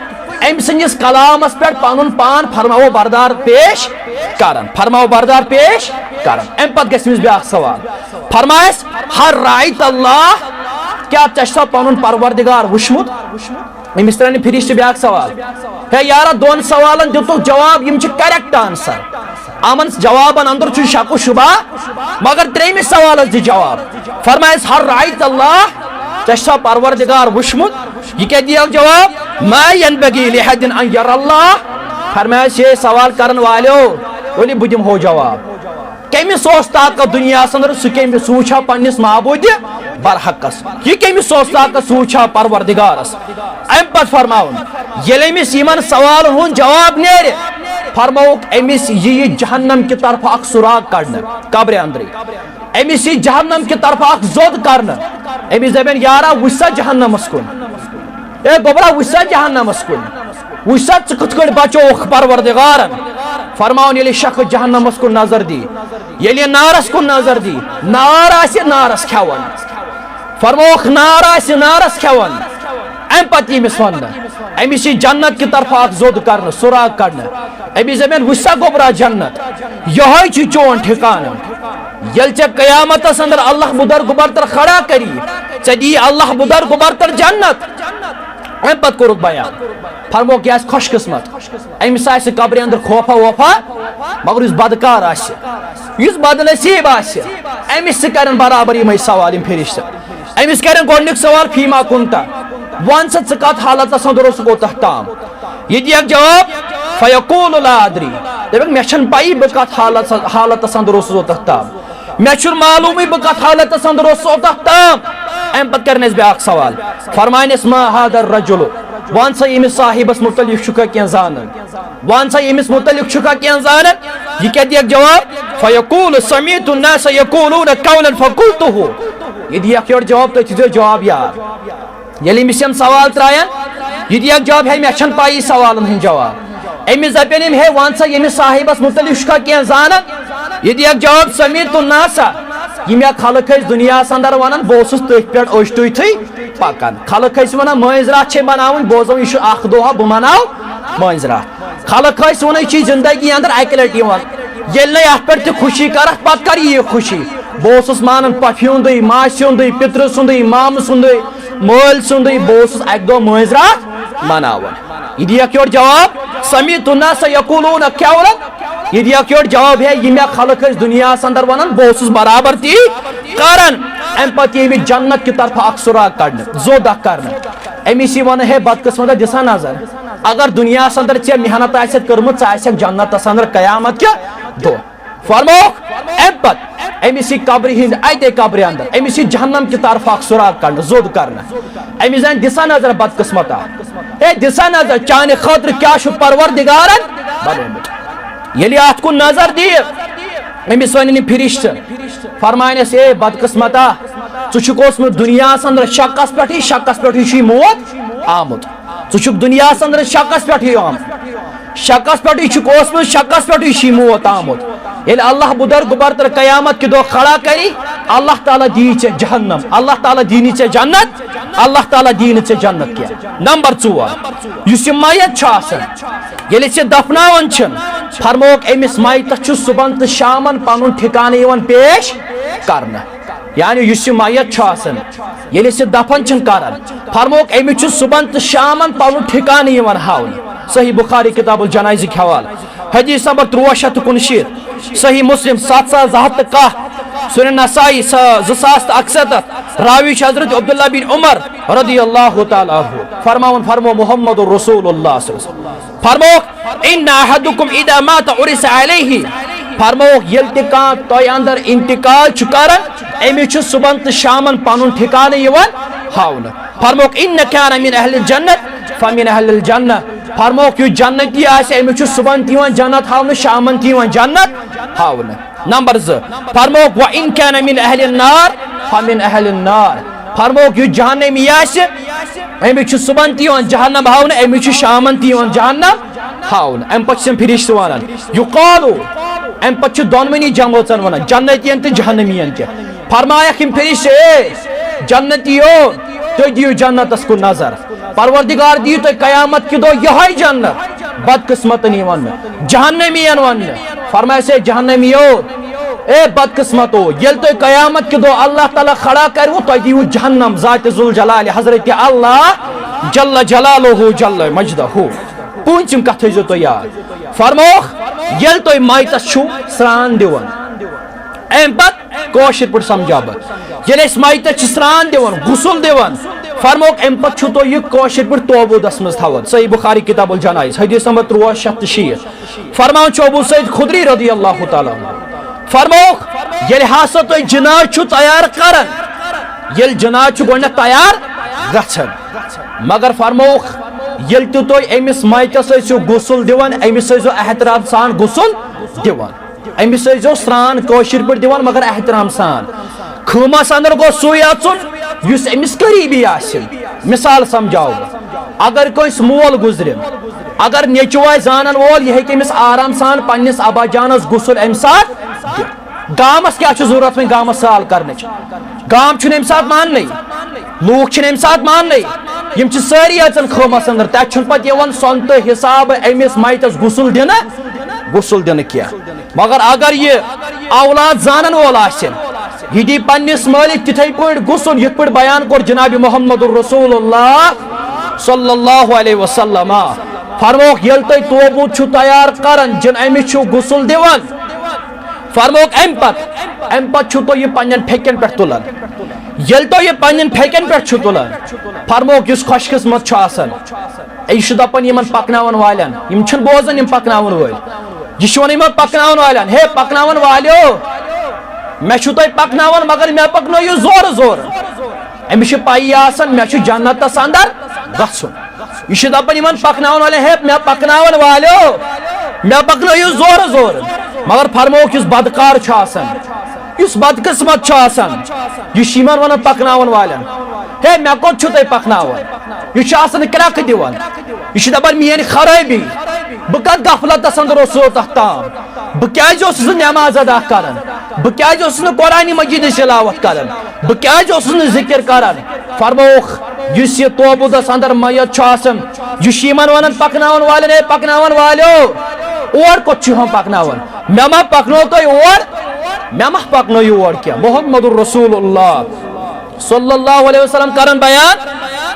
أمۍ سٕنٛدِس کلامس پٮ۪ٹھ پنُن پان فرماوو بردار پیش کران، فرماوو بردار پیش کران۔ امہِ پتہٕ گژھِ أمِس بیٛاکھ سوال، فرمایس، ہل رأیت اللہ، کیٛاہ ژےٚ چھُ سا پنُن پروردگار وُچھمُت؟ أمِس ترٛاونہِ فرشتہٕ بیٛاکھ سوال۔ ہے یارا، دۄن سوالن دِتُکھ جواب، یِم چھِ correct answer۔ یِمن جوابن اندر چھُ شک و شبہ، مگر ترٛیٚیمِس سوالس دِ جواب۔ فرمایس، ہل رأیت اللہ، ژےٚ چھا پروردگار وُچھمُت؟ یہِ کیٛاہ دِیو جواب؟ ما ینبغی لأحد ان یرى اللہ۔ فرمایس، ہے سوال کرن والیو، ؤلِو بہٕ دِمہو جواب۔ کٔمِس اوس طاقت دُنیاہس اندر، سُہ کٔمِس، سُہ وٕچھا پننِس معبوٗدِ برحقس؟ یہِ کٔمِس اوس طاقت، سُہ وٕچھا پروردگارس؟ امہِ پتہٕ فرماوُن، ییٚلہِ أمِس یِمن سوالن ہُنٛد جواب نیرِ، فرماوُکھ، أمِس یِیہِ جہنم کہِ طرفہٕ اکھ سُراغ کڑنہٕ قبرِ اندرٕے۔ أمِس یِیہِ جہنم کہِ طرفہٕ اکھ زوٚد کرنہٕ۔ أمِس دپن، یارا، وٕچھ سا جہنمس کُن۔ اے گوٚبرا، وٕچھ سا جہنمس کُن، وٕچھ سا ژٕ کِتھ کٲٹھۍ بچووُکھ پروردگارن۔ فرماوُن، ییٚلہِ شخص جہنمس کُن نظر دی، ییٚلہِ یہِ نارس کُن نظر دی، نار آسہِ نارس کھٮ۪وان، فرمووُکھ، نار آسہِ نارس کھٮ۪وان، امہِ پتہٕ یی أمِس وننہٕ، أمِس یی جنت کہِ طرفہٕ اکھ زوٚد کرنہٕ، سُراغ کڑنہٕ۔ أمِس دپن، وٕچھ سا گوٚبرا جنت، یِہوٚے چھُ چون ٹھکانہٕ۔ ییٚلہِ ژےٚ قیامتس اندر اللہ بدر گبر تر کھڑا کری، ژےٚ دی اللہ بدر گبر تر جنت۔ امہِ پتہٕ کوٚرُکھ بیان، فرمووُکھ، یہِ آسہِ خۄش قسمت، أمِس آسہِ قبرِ اندر خوفا ووفا، مگر یُس بدکار آسہِ، یُس بدنصیب آسہِ، أمِس تہِ کرن برابر یِمے سوال یِم فرشتہٕ۔ أمِس کرن گۄڈنیُک سوال، فیما کنت؟ وَن سا، ژٕ کتھ حالتس اندر اوسُکھ اوٚتتھ تام؟ یہِ دِیَکھ جواب، فیقول لا ادری۔ دپکھ، مےٚ چھنہٕ پَیی بہٕ کتھ حالت، حالتس اندر اوسُس اوٚتتھ تام۔ مےٚ چھُنہٕ معلومٕے بہٕ کتھ حالتس اندر اوسُس اوٚتتھ تام۔ امہِ پتہٕ کرن اسہِ بیاکھ سوال، فرماینس، ما هذا الرجل، وَن سا، ییٚمِس صاحبس مُتعلق چھُکھا کینٛہہ زانان؟ وَن سا، ییٚمِس مُتعلق چھُکھا کینٛہہ زانان؟ یہِ کیٛاہ دِیَکھ جواب؟ فیقول سمعت الناس یقولون قولا فقلته۔ یہِ دِیَکھ یورٕ جواب، تُہۍ تھٲیزیو جواب یاد۔ ییٚلہِ أمِس یِم سوال ترٛایَن، یہِ دِیَکھ جواب، ہے، مےٚ چھَنہٕ پَیی سوالَن ہٕنٛدۍ جواب۔ أمِس دَپن یِم، ہے، وَن سا، ییٚمِس صاحبس مُتعلق چھُکھا کینٛہہ زانان؟ یہِ دِیَکھ جواب، سمعت الناس، یِم یا خلق ٲسۍ دُنیاہَس اندر وَنان، بہٕ اوسُس تٔتھۍ پٮ۪ٹھ، أچھ ٹُوِتھٕے پکان۔ خلق ٲسۍ ونان مٲنٛزِ راتھ چھے مناوٕنۍ، بوزو یہِ چھُ اکھ دۄہا بہٕ مناو مٲنٛزِ راتھ۔ خلق ٲسۍ ونان یہِ چھِ زندگی اندر اکہِ لٹہِ یِوان، ییٚلہِ نَے اتھ پٮ۪ٹھ تہِ خوشی کرکھ، پتہٕ کر یہِ خوشی؟ بہٕ اوسُس مانان پۄپھِ ہُنٛدُے، ماسہِ ہُنٛدُے، پِترٕ سُنٛدُے، مامہٕ سُنٛدُے، مٲلۍ سُنٛدُے، بہٕ اوسُس اکہِ دۄہ مٲنٛزِ راتھ مناوان۔ یہِ دِیَکھ یورٕ جواب، سمعت الناس یقولون قولا۔ یہِ دِیَکھ یورٕ جواب، ہے، یہِ مےٚ خلق ٲسۍ دُنیاہَس اندر وَنان، بہٕ اوسُس برابر تی کران۔ اَمہِ پتہٕ یہِ أمِس جنت کہِ طرفہٕ اکھ سُراغ کڑنہٕ، زوٚد اکھ کرنہٕ۔ أمِس یہِ وَنہٕ، ہے بدقٕسمت، دِسا نظر، اگر دُنیاہَس اندر ژےٚ محنت آسٮ۪تھ کٔرمٕژ، ژٕ آسٮ۪کھ جنتَس اندر قیامت کہِ دۄہ۔ فرمووُکھ، اَمہِ پتہٕ أمِس یہِ قبرِ ہِنٛدِ، اَتے قبرِ اندر، أمِس یہِ جہنم کہِ طرفہٕ اکھ سُراغ کڑنہٕ، زوٚد کرنہٕ۔ أمِس زَنہِ دِسا نظر بدقٕسمتا، ہے دِسا نظر، چانہِ خٲطرٕ کیٛاہ چھُ پروردگارن بنوومُت۔ ییٚلہِ اَتھ کُن نظر دِیہِ، أمِس وَنن یِم فرشتہٕ، فرماینس، اے بدقٕسمتا، ژٕ چھُکھ اوسمُت دُنیاہَس اندر شکس پٮ۪ٹھٕے، شکس پٮ۪ٹھٕے چھُے موت آمُت۔ ژٕ چھُکھ دُنیاہَس اندر شکس پٮ۪ٹھٕے آمُت، شکس پٮ۪ٹھٕے چھُکھ اوسمُت، شکس پٮ۪ٹھٕے چھُے موت آمُت۔ ییٚلہِ اللہ بُدر گُبر تہٕ قیامت کہِ دۄہ کھڑا کری، اللہ تعالیٰ دِیی ژےٚ جہنم، اللہ تعالیٰ دِینی ژےٚ جنت، اللہ تعالیٰ دِیہِ نہٕ ژےٚ جنت کینٛہہ۔ نمبر ژور، یُس یہِ میت چھُ آسان، ییٚلہِ أسۍ یہِ دفناوان چھِ، فرمووُکھ أمِس میتس چھُ صُبحن تہٕ شامن پنُن ٹھکانہٕ یِوان پیش کرنہٕ۔ یعنی یُس یہِ میت چھُ آسان، ییٚلہِ أسۍ یہِ دفن چھِن کران، فرمووُکھ أمِس چھُ صُبحن تہٕ شامن پنُن ٹھکانہٕ یِوان ہاونہٕ۔ صحیح بخاری کتاب الجنائزٕکۍ حوالہٕ، حدیث نمبر تُرٛواہ شیٚتھ تہٕ کُنشیٖتھ، صحیح مسلم ستھ ساس زٕ ہتھ تہٕ کاہ، سنن نسائی سا-، زٕ ساس تہٕ اکسَتتھ، راوی چھُ حضرت عبداللہ بن عمر رضی اللہ تعالیٰ عنہ۔ فرماوان فرمو محمد رسول اللہ صلی اللہ علیہ وسلم۔ فرمووُکھ، ان احدکم اذا مات عرض علیہ۔ فرمووُکھ، ییٚلہِ تہِ کانٛہہ تۄہہِ اندر انتقال چھُ کران، أمِس چھُ صُبحن تہٕ شامن پنُن ٹھکانہٕ یِوان ہاونہٕ۔ فرمووُکھ، ان کان من اہل الجنت فمن اہل الجنہ۔ فرمووُکھ، یُس جنتی آسہِ، أمِس چھُ صُبحن تہِ یِوان جنت ہاونہٕ، شامن تہِ یِوان جنت ہاونہٕ۔ نمبر زٕ، فرمووُکھ، وَإِن كَانَ مِنْ أَهْلِ النَّارِ فَمِنْ أَهْلِ النَّارِ۔ فرمووُکھ، یُس جہنمی آسہِ، أمِس چھُ صُبحن تہِ یِوان جہنم ہاونہٕ، أمِس چھُ شامن تہِ یِوان جہنم ہاونہٕ۔ اَمہِ پتہٕ چھِ تِم فرشتہٕ وَنان، یُقالُ، اَمہِ پتہٕ چھِ دۄنوٕنی جمٲژن وَنان، جنتین تہٕ جہنمین تہِ۔ فرمایکھ یِم فرشتہٕ، اے جنتیو، تُہۍ دِیِو جنتس کُن نظر۔ پروردگار دِیِو تۄہہِ قیامت کہِ دۄہ یِہوٚے جنت۔ بدقٕسمتن یِوان نہٕ، جہنمی یِوان نہٕ۔ فرمایس، اے جہنمیو، اے بدقٕسمتو، ییٚلہِ تۄہہِ قیامت کہِ دۄہ اللہ تعالیٰ کھڑا کروٕ، تۄہہِ دِیِو جہنم ذات ذوالجلال حضرت اللہ جل جلالہ جل مجدہ۔ پوٗنٛژِم کتھ تھٲیزیو تُہۍ یاد۔ فرمووُکھ، ییٚلہِ تُہۍ میتس چھُو سرٛان دِوان، اَمہِ پتہٕ کٲشِر پٲٹھۍ سمجھاو بہٕ۔ ییٚلہِ أسۍ میتس چھِ سرٛان دِوان، غسل دِوان، فرمووُکھ، اَمہِ پتہٕ چھُو تُہۍ یہِ کٲشِر پٲٹھۍ توبوٗدس منٛز تھاوان۔ صحیح بخاری کتاب الجنائز، حدیث نمبر تُرٛواہ شیٚتھ تہٕ شیٖتھ۔ فرماوان چھُ ابو سعید خدری رضی اللہ تعالیٰ عنہ۔ فرمووُکھ، ییٚلہِ ہسا تُہۍ جنازٕ چھُو تیار کران، ییٚلہِ جنازٕ چھُ گۄڈٕنٮ۪تھ تیار گژھان، مگر فرمووُکھ، ییٚلہِ تہِ تُہۍ أمِس میتس ٲسِو غسل دِوان، أمِس ٲسۍزیو احترام سان غسل دِوان۔ أمِس ٲسۍزیو سرٛان کٲشِر پٲٹھۍ دِوان، مگر احترام سان۔ خۭمس اندر گوٚژھ سُے اژُن، یُس أمِس قریبی آسہِ۔ مثال سمجھاو بہٕ، اگر کٲنٛسہِ مول گُزرِ، اگر نیٚچوٗ آسہِ زانن وول، یہِ ہیٚکہِ أمِس آرام سان پننِس ابا جانس غسل امہِ ساتہٕ دِتھ۔ گامس کیٛاہ چھُ ضروٗرت وۄنۍ گامس سال کرنٕچ؟ گام چھُنہٕ امہِ ساتہٕ ماننٕے، لوٗکھ چھِنہٕ امہِ ساتہٕ ماننٕے۔ یِم چھِ سٲری اژان خۭمس اندر، تتہِ چھُنہٕ پتہٕ یِوان سۄنتہٕ حساب أمِس میتس غسل دِنہٕ، غسل دِنہٕ کینٛہہ۔ مگر اگر یہِ اولاد زانن وول آسہِ، یہِ دی پننِس مٲلِس تِتھے پٲٹھۍ غسل، یِتھ پٲٹھۍ بیان کوٚر جناب محمد رسول اللہ صلی اللہ علیہ وسلم۔ فرمووُکھ، ییٚلہِ تُہۍ توبوٗد چھِو تیار کران، جن أمِس چھِو غسل دِوان، فرمووُکھ، امہِ پتہٕ، امہِ پتہٕ چھِو تُہۍ یہِ پننٮ۪ن پھیٚکٮ۪ن پٮ۪ٹھ تُلان۔ ییٚلہِ تُہۍ یہِ پننٮ۪ن پھیٚکٮ۪ن پٮ۪ٹھ چھِو تُلان، فرمووُکھ، یُس خۄش قسمت چھُ آسان، یہِ چھُ دپان یِمن پکناون والٮ۪ن، یِم چھِنہٕ بوزان یِم پکناون وٲلۍ۔ یہِ چھُ ونان یِمن پکناون والٮ۪ن، ہے پکناون والیو، مےٚ چھُو تۄہہِ پکناوان، مگر مےٚ پکنٲیِو زورٕ زورٕ۔ أمِس چھِ پَیی آسان، مےٚ چھُ جنتَس اندر گژھُن۔ یہِ چھُ دَپان یِمَن پَکناوَن والٮ۪ن، "ہے، مےٚ پَکناوَن والیو، مےٚ پَکنٲیِو زورٕ زورٕ۔" مگر فرمووُکھ، یُس بدکار چھُ آسان، یُس بدقسمت چھُ آسان، یہِ چھُ یِمَن وَنان پَکناوَن والٮ۪ن، "ہے، مےٚ کوٚت چھُو تُہۍ پَکناوان؟" یہِ چھُ آسان کرٛٮ۪کہٕ دِوان۔ یہِ چھُ دَپان، "میٛٲنۍ خرٲبی، بہٕ کَتھ غفلتَس اندر اوسُس تَتھ تام؟" بہٕ کیازِ اوسُس نہٕ نماز ادا کران؟ بہٕ کیازِ اوسُس نہٕ قرآن مجیدٕچ تلاوت کران؟ بہٕ کیازِ اوسُس نہٕ ذکر کران؟ فرمووُکھ، یُس یہِ توبودس اندر میت چھُ آسان، یہِ چھُ یِمن ونان، پکناون والٮ۪ن، "اے پکناون والیو، اور کوٚت چھِ یِوان پکناوان؟ مےٚ ما پکنو تُہۍ اور؟ مےٚ ما پکنو یور کینٛہہ؟" محمد رسول اللہ صلی اللہ علیہ وسلم کران بیان،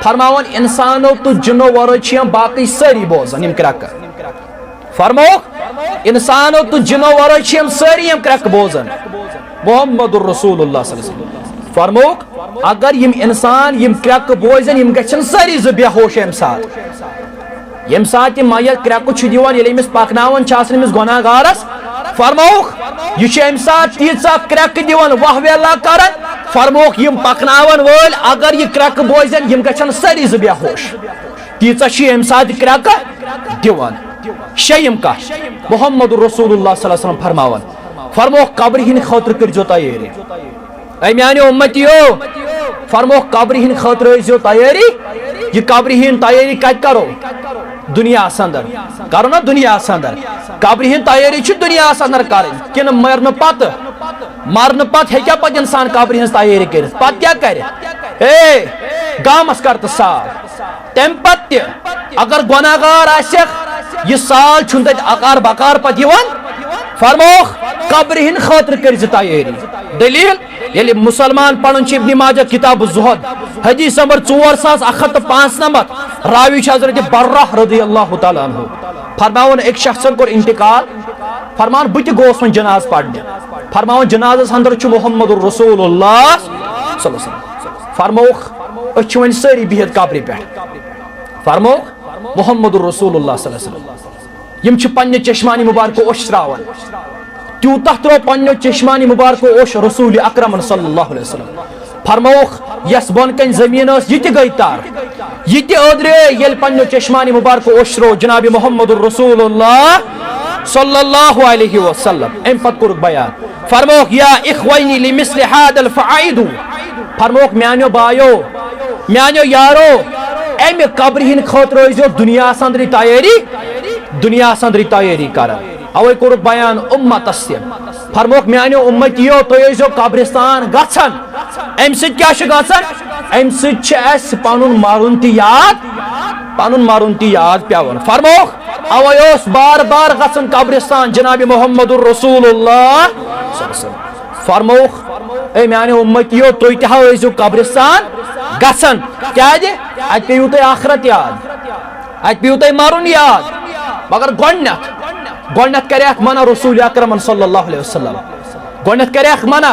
فرماوان، "انسانو تہٕ جنو ورٲے چھِ یِم باقٕے سٲری بوزان، یِم کرٛٮ۪کہٕ۔" فرمووُکھ، انسانو تہٕ جنو ورٲے چھِ یِم سٲری یِم کرٛٮ۪کہٕ بوزان۔ محمد رسول اللہ صلی اللہ علیہ وسلم فرمووُکھ، اگر یِم انسان یِم کرٛٮ۪کہٕ بوزن، یِم گژھن سٲری زٕ بے ہوش۔ ییٚمہِ ساتہٕ، ییٚمہِ ساتہٕ یہِ میت کرٛٮ۪کہٕ چھُ دِوان، ییٚلہِ أمِس پکناوان چھِ آسان أمِس گۄناہ گارس، فرمووُکھ، یہِ چھُ اَمہِ ساتہٕ تیٖژاہ کرٛٮ۪کہٕ دِوان، واہ ویلا کران، فرمووُکھ، یِم پکناون وٲلۍ اگر یہِ کرٛٮ۪کہٕ بوزن، یِم گژھن سٲری زٕ بے ہوش۔ تیٖژاہ چھِ ییٚمہِ ساتہٕ کرٛٮ۪کہٕ دِوان۔ شیٚیِم کتھ، محمد رسول اللہ صلی اللہ علیہ وسلم فرماوان، فرمووُکھ، قبرِ ہٕنٛدِ خٲطرٕ کٔرۍزیو تیٲری۔ اے میانیو امتیو، فرمووُکھ، قبرِ ہٕنٛدِ خٲطرٕ ٲسۍزیو تیٲری۔ یہِ قبرِ ہٕنٛدۍ تیٲری کتہِ کرو؟ دُنیاہس اندر۔ کرو نا دُنیاہس اندر؟ قبرِ ہٕنٛدۍ تیٲری چھِ دُنیاہس اندر کرٕنۍ کِنہٕ مرنہٕ پتہٕ؟ مرنہٕ پتہٕ ہیٚکیٛاہ پتہٕ انسان قبرِ ہٕنٛز تیٲری کٔرِتھ؟ پتہٕ کیٛاہ کرِ؟ اے، گامس کر تہٕ صاف۔ تمہِ پتہٕ تہِ اگر گۄناہ گار آسٮ۪کھ، یہِ سال چھُنہٕ تتہِ اکار بکار پتہٕ یِوان۔ فرمووُکھ، قبرِ ہٕنٛدِ خٲطرٕ کٔرۍ زِ تیٲری۔ دٔلیٖل، ییٚلہِ مسلمان پران چھِ ابن ماجہ کتاب الزہد، حدیث نمبر ژور ساس اکھ ہتھ تہٕ پانٛژھ نمتھ، راوی چھُ حضرت برہ رضی اللہ تعالیٰ عنہ۔ فرماوان، أکۍ شخصن کوٚر انتقال، فرمان، بہٕ تہِ گوس وۄنۍ جنازٕ پرنہِ۔ فرماوان، جنازس اندر چھُ محمد رسول اللہ صلی اللہ علیہ وسلم۔ فرمووُکھ، أسۍ چھِ وۄنۍ سٲری بِہِتھ قبرِ پٮ۪ٹھ۔ فرمووُکھ، محمد رسول اللہ صلی اللہ علیہ وسلم۔ یِم چھِ پننہِ چشمانِ مبارکہٕ اوٚش تراوان۔ تیوٗتاہ ترٛوو پننیو چشمانِ مبارکو اوٚش رسول اکرمن صلی اللہ علیہ وسلم۔ فرمووُکھ، یس بۄن کنہِ زمین ٲس، یہِ تہِ گٔے تر، یہِ تہِ أدرے، ییٚلہِ پننیو چشمانِ مبارکو اوٚش ترٛوو جناب محمد رسول اللہ صلی اللہ علیہ وسلم۔ امہِ پتہٕ کوٚرُکھ بیان، فرمووُکھ، یا اخوینی لمثل هذا الفعائد، فرمووُکھ، میانیو بایو، میانیو یارو، امہِ قبرِ ہٕنٛدِ خٲطرٕ ٲسۍزیو دُنیاہس اندرٕے تیٲری، دُنیاہس اندرٕے تیٲری کران۔ اوے کوٚرُکھ بیان امتس تہِ۔ فرمووُکھ، میانیو امتیو، تُہۍ ٲسۍزیو قبرستان گژھان۔ امہِ سۭتۍ کیٛاہ چھُ گژھان؟ امہِ سۭتۍ چھُ اسہِ پنُن مرُن تہِ یاد، پنُن مرُن تہِ یاد پٮ۪وان۔ فرمووُکھ، اوے اوس بار بار گژھان قبرستان جناب محمد رسول اللہ۔ فرمووُکھ، اے میانیو امتیو، تُہۍ تہِ ہا ٲسۍزیو قبرستان گژھان۔ کیازِ؟ اتہِ پیٚیِو تۄہہِ آخرت یاد۔ اتہِ پیٚیِو تۄہہِ مرُن یاد۔ مگر گۄڈٕنیتھ، گۄڈٕنیتھ کریکھ منع رسول اکرمن صلی اللہ علیہ وسلم۔ گۄڈٕنیتھ کریکھ منع،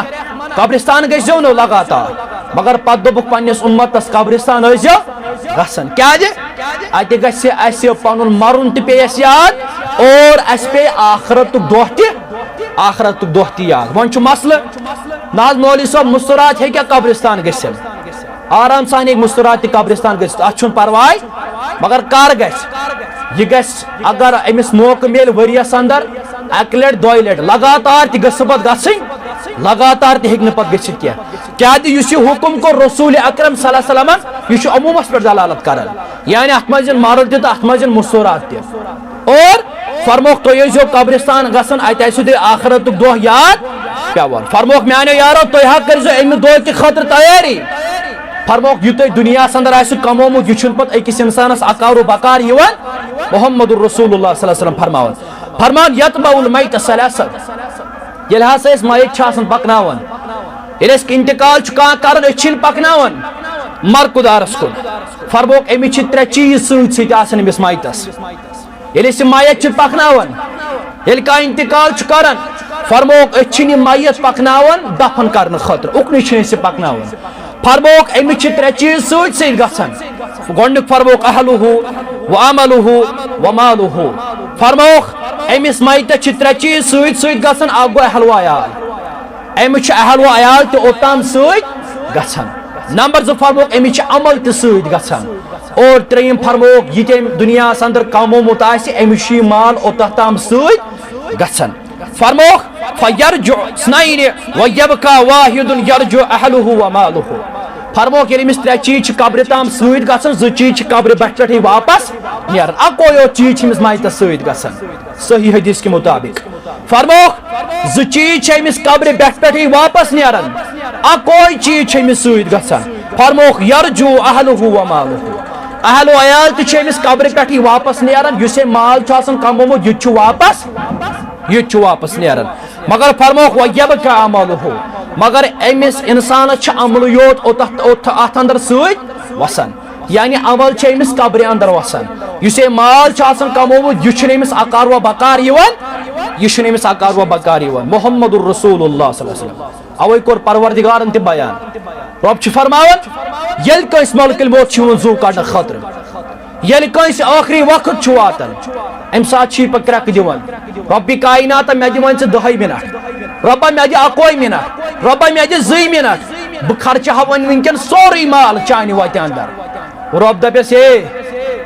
قبرستان گٔژھۍزیو نہٕ لگاتار۔ مگر پتہٕ دوٚپُکھ پننِس امتس، قبرستان ٲسۍزیو گژھان۔ کیازِ؟ اتہِ گژھِ اسہِ پنُن مرُن تہِ پیٚیہِ اسہِ یاد اور اسہِ پیٚیہِ آخرتُک دۄہ تہِ، آخرتُک دۄہ تہِ یاد۔ وۄنۍ چھُ مسلہٕ، نہ حظ مولوی صٲب، مستورات ہیٚکیٛاہ قبرستان گٔژھِتھ؟ آرام سان ہیٚکہِ مستورات تہِ قبرستان گٔژھِتھ، اتھ چھُنہٕ پرواے۔ مگر کر گژھِ؟ یہِ گژھِ اگر أمِس موقعہٕ میلہِ ؤریس اندر اکہِ لٹہِ دۄیہِ لٹہِ، لگاتار تہِ گٔژھ نہٕ پتہٕ گژھٕنۍ، لگاتار تہِ ہیٚکہِ نہٕ پتہٕ گٔژھِتھ کینٛہہ۔ کیازِ یُس یہِ حکم کوٚر رسول اکرم صلی اللہ علیہ وسلمن، یہِ چھُ عمومس پٮ۪ٹھ دلالت کران، یعنی اتھ منٛز یِن مرد تہِ تہٕ اتھ منٛز یِن مستورات تہِ۔ اور فرمووُکھ، تُہۍ ٲسۍزیو قبرستان گژھان، اتہِ آسِوٕ تۄہہِ آخرتُک دۄہ یاد پٮ۪وان۔ فرمووُکھ، میانیو یارو، تُہۍ ہا کٔرۍزیو امہِ دۄہ کہِ خٲطرٕ تیٲری۔ فرمووُکھ، یہِ تۄہہِ دُنیاہس اندر آسِوٕ کمومُت، یہِ چھُنہٕ پتہٕ أکِس انسانس اکار و بکار یِوان۔ محمد رسول اللہ صلی اللہ علیہ وسلم فرماوان، فرمان، یتبع المیت ثلاثہ، ییٚلہِ ہسا أسۍ میت چھِ آسان پکناوان، ییٚلہِ أسۍ انتقال چھُ کانٛہہ کران، أسۍ چھِنہٕ پکناوان مرکُدارس کُن۔ فرمووُکھ، أمِس چھِ ترٛےٚ چیٖز سۭتۍ سۭتۍ آسان أمِس میتس۔ ییٚلہِ أسۍ یہِ میت چھِ پکناوان، ییٚلہِ کانٛہہ انتقال چھُ کران، فرمووُکھ، أسۍ چھِنہٕ یہِ میت پکناوان دفن کرنہٕ خٲطرٕ، اُکنُے چھِنہٕ أسۍ یہِ پکناوان۔ فرمووُکھ، أمِس چھِ ترٛےٚ چیٖز سۭتۍ سۭتۍ گژھان۔ گۄڈٕنیُک فرمووُکھ، اہلہ و عملہ و مالہ۔ فرمووُکھ، أمِس میتس چھِ ترٛےٚ چیٖز سۭتۍ سۭتۍ گژھان، اکھ گوٚو اہل و عیال، أمِس چھُ اہل و عیال تہِ اوٚتام سۭتۍ گژھان۔ نمبر زٕ فرموکھ، أمِس چھِ عمل تہِ سۭتۍ گژھان۔ اور ترٛیٚیِم فرموکھ، یہِ تہِ أمۍ دُنیاہَس اندر کمومُت آسہِ، أمِس چھُ یہِ مال اوٚتَتھ تام سۭتۍ گژھان۔ فرموکھ، فَيَرْجِعُ اثْنَيْنِ وَيَبْقَى وَاحِدٌ يَرْجِعُ أَهْلَهُ وَمَالَهُ۔ فرموکھ، ییٚلہِ أمِس ترٛےٚ چیٖز چھِ قبرِ تام سۭتۍ گژھان، زٕ چیٖز چھِ قبرِ پٮ۪ٹھ پٮ۪ٹھٕے واپس نیران، اَکوے یوت چیٖز چھِ أمِس مَیتَس سۭتۍ گژھان۔ صحیح حدیث کے مطابق۔ فرموکھ، زٕ چیٖز چھِ أمِس قبرِ پٮ۪ٹھ پٮ۪ٹھٕے واپس نیران، اَکوے چیٖز چھِ أمِس سۭتۍ گژھان۔ فرموکھ، یرجو اہلہ و مالہ، اہل و عیال تہِ چھِ أمِس قبرِ پٮ۪ٹھٕے واپس نیران، یُس أمۍ مال چھُ آسان کمومُت، یہِ تہِ چھُ واپس، یہِ تہِ چھُ واپس نیران۔ مگر فرموکھ، ویبقی عملہ، مگر أمِس انسانس چھِ عملٕے یوت اوٚتتھ، اوٚتھ، اتھ اندر سۭتۍ وسان۔ یعنی عمل چھِ أمِس قبرِ اندر وسان۔ یُس أمۍ مال چھُ آسان کمومُت، یہِ چھُنہٕ أمِس اقار و بقار یِوان، یہِ چھُنہٕ أمِس اقار و بقار یِوان۔ محمد رسول اللہ صلی اللہ علیہ وسلم۔ اوے کوٚر پروردگارن تہِ بیان۔ رۄب چھُ فرماوان، ییٚلہِ کٲنٛسہِ ملک الموت چھُ یِوان زُو کڑنہٕ خٲطرٕ، ییٚلہِ کٲنٛسہِ ٲخری وقت چھُ واتان، اَمہِ ساتہٕ چھُ یہِ پتہٕ کرٛٮ۪کہٕ دِوان، رۄبِ کائنات، مےٚ دِ وۄنۍ ژٕ دَہے منٹ، رۄبا مےٚ دِ اَکوے منٹ، رۄبا مےٚ دِ زٕے منٹ، بہٕ خرچہٕ ہا وۄنۍ وٕنکٮ۪ن سورُے مال چانہِ وتہِ اندر۔ رۄب دپٮ۪س، ہے،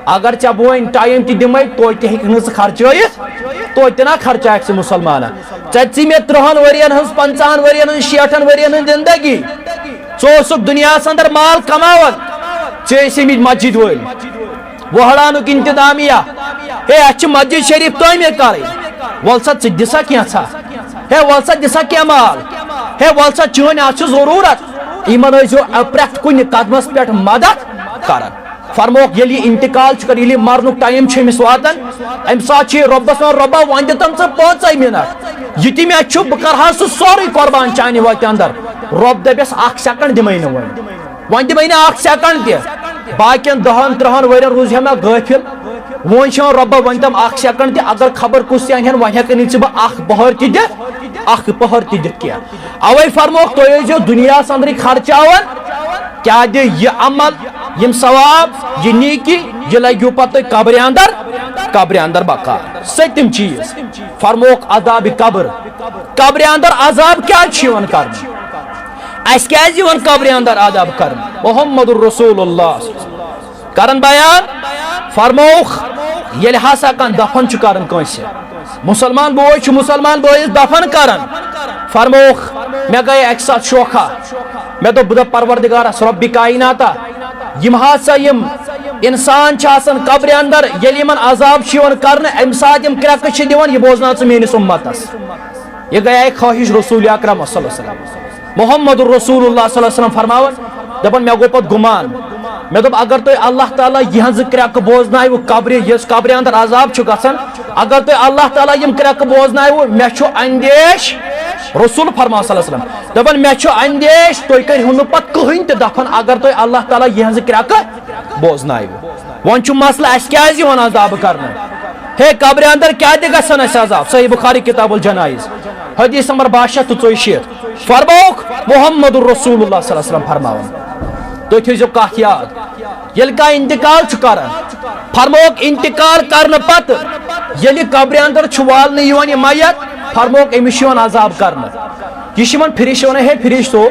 اگر ژےٚ بہٕ وۄنۍ ٹایم تہِ دِمے، توتہِ تہِ ہیٚککھ نہٕ ژٕ خرچٲیِتھ، توتہِ تہِ نا خرچاکھ ژٕ مُسلمانہ۔ ژےٚ دِژٕے مےٚ ترٕٛہن ؤرین ہٕنٛز، پنٛژاہن ؤرین ہٕنٛز، شیٹھن ؤرین ہٕنٛز زندگی، ژٕ اوسُکھ دُنیاہس اندر مال کماوان، ژےٚ ٲسۍ مٕتۍ مسجد وٲلۍ، وۄہڑانُک انتظامیہ، ہے، اَسہِ چھِ مسجد شریف تعمیٖر کرٕنۍ، وَل سا ژٕ تہِ دِ سا کینٛژھا، ہے، وَل سا دِ سا کینٛہہ مال، ہے، وَل سا چٲنۍ اَتھ چھِ ضروٗرت، یِمن ٲسۍزیو پرٛٮ۪تھ کُنہِ قدمس پٮ۪ٹھ مدد کران۔ فرموکھ، ییٚلہِ یہِ انتقال چھُ کران، ییٚلہِ یہِ مرنُک ٹایم چھُ أمِس واتان، اَمہِ ساتہٕ چھُ یہِ رۄبَس وَنان، رۄبا، وۄنۍ دِ تِم ژٕ پانٛژَے منٹ، یہِ تہِ مےٚ چھُ، بہٕ کرٕ ہا سُہ سورُے قربان چانہِ وتہِ اندر۔ رۄب دَپٮ۪س، اکھ سیکنڈ دِمَے نہٕ وۄنۍ، وۄنۍ دِمَے نہٕ اکھ سیکنڈ تہِ۔ باقین دَہَن ترٕٛہَن ؤرین روٗز ہے مےٚ غٲفِل، وۄنۍ چھُ وَنان، رۄبا، وۄنۍ دِم اکھ سیکنڈ تہِ، اگر خبر کُس تہِ اَنہِ ہن، وۄنۍ ہٮ۪کَے نہٕ ژٕ بہٕ اکھ پۄہر تہِ دِتھ، اکھ پۄہر تہِ دِتھ کینٛہہ۔ اوے فرموکھ، تُہۍ ٲسۍزیو دُنیاہَس اندرٕے خرچاوان، کیٛاہ دِ یہِ عمل، یِم ثواب، یہِ نیکی، یہِ لگیو پتہٕ تُہۍ قبرِ اندر، قبرِ اندر بقار۔ سٔتِم چیٖز، فرموکھ عذابِ قبر۔ قبرِ اندر عذاب کیٛازِ چھُ یِوان کرنہٕ؟ اَسہِ کیٛازِ یِوان قبرِ اندر عذاب کرنہٕ؟ محمد رسول اللہ کرن بیان، فرموکھ، ییٚلہِ ہسا کانٛہہ دفن چھُ کران کٲنٛسہِ، مُسلمان بوے چھُ مُسلمان بٲیِس دفن کران، فرموکھ، مےٚ گٔے اَکہِ ساتہٕ شوخا، مےٚ دوٚپ، بہٕ دَپہٕ پروردگارس، رۄبِ کائناتا، یِم ہسا یِم انسان چھِ آسان قبرِ اندر، ییٚلہِ یِمن عذاب چھُ یِوان کرنہٕ، اَمہِ ساتہٕ یِم کرٛٮ۪کہٕ چھِ دِوان، یہِ بوزناو ژٕ میٲنِس اُمتس۔ یہِ گٔیے خٲہِش رسول اکرم صلی اللہ علیہ وسلم۔ محمد رسول اللہ صلی اللہ علیہ وسلم فرماوان، دَپان، مےٚ گوٚو پَتہٕ گُمان، مےٚ دوٚپ، اگر تُہۍ اللہ تعالیٰ یِہٕنٛزٕ کرٛٮ۪کہٕ بوزناوٕ قبرِ، یۄس قبرِ اندر عذاب چھُ گژھان، اگر تُہۍ اللہ تعالیٰ یِم کرٛٮ۪کہٕ بوزناوٕ، مےٚ چھُ اندیش، رسول فرمان صلی اللہ علیہ وسلم، دَپان، مےٚ چھُ اندیش، تُہۍ کٔرِو نہٕ پَتہٕ کٕہٕنۍ تہِ دفن، اگر تُہۍ اللہ تعالیٰ یِہٕنٛزٕ کرٛٮ۪کہٕ بوزناوٕ۔ وۄنۍ چھُ مسلہٕ، اَسہِ کیٛازِ یِوان عذاب کرنہٕ؟ ہے، قبرِ اندر کیٛاہ تہِ گژھن اَسہِ عذاب؟ صحیح بخاری کتاب الجنائز، حدیث نمبر باہ شیٚتھ تہٕ ژۄیہِ شیٖتھ۔ فرمووُکھ محمد رسول اللہ صلی اللہ علیہ وسلم فرماوان۔ تُہۍ تھٲیزیو کتھ یاد، ییٚلہِ کانٛہہ انتقال چھُ کران، فرمووُکھ انتقال کرنہٕ پتہٕ ییٚلہِ قبرِ اندر چھُ والنہٕ یِوان یہِ میت، فرمووُکھ أمِس چھُ یِوان عذاب کرنہٕ۔ یہِ چھُ یِمن فرشتہٕ ونان، ہے فرشتو،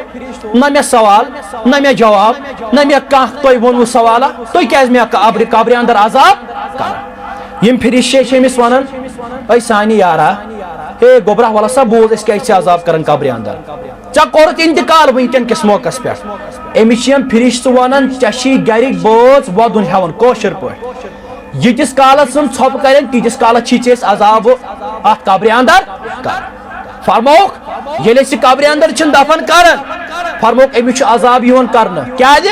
نہ مےٚ سوال، نہ مےٚ جواب، نہ مےٚ کانٛہہ تۄہہِ ووٚنوُ سوالہ، تُہۍ کیٛازِ مےٚ قبرِ، قبرِ اندر عذاب کران؟ یِم فرشتے چھِ أمِس ونان، اے سانہِ یارا، ہے گوٚبرا، وَلہٕ سا بوز، أسۍ کیٛازِ چھِ عذاب کران قبرِ اندر؟ ژےٚ کوٚرُتھ انتقال وٕنکٮ۪ن کِس موقعس پٮ۪ٹھ۔ أمِس چھِ یِم فرشتہٕ ونان، ژےٚ چھی گرِکۍ بٲژ وۄدُن ہٮ۪وان، کٲشِر پٲٹھۍ۔ ییٖتِس کالس یِم ژھۄپہٕ کرن، تیٖتِس کالس چھی ژےٚ أسۍ عذاب اتھ قبرِ اندر کران۔ فرمووُکھ، ییٚلہِ أسۍ یہِ قبرِ اندر چھِن دفن کران، فرمووُکھ، أمِس چھُ عذاب یِوان کرنہٕ۔ کیازِ؟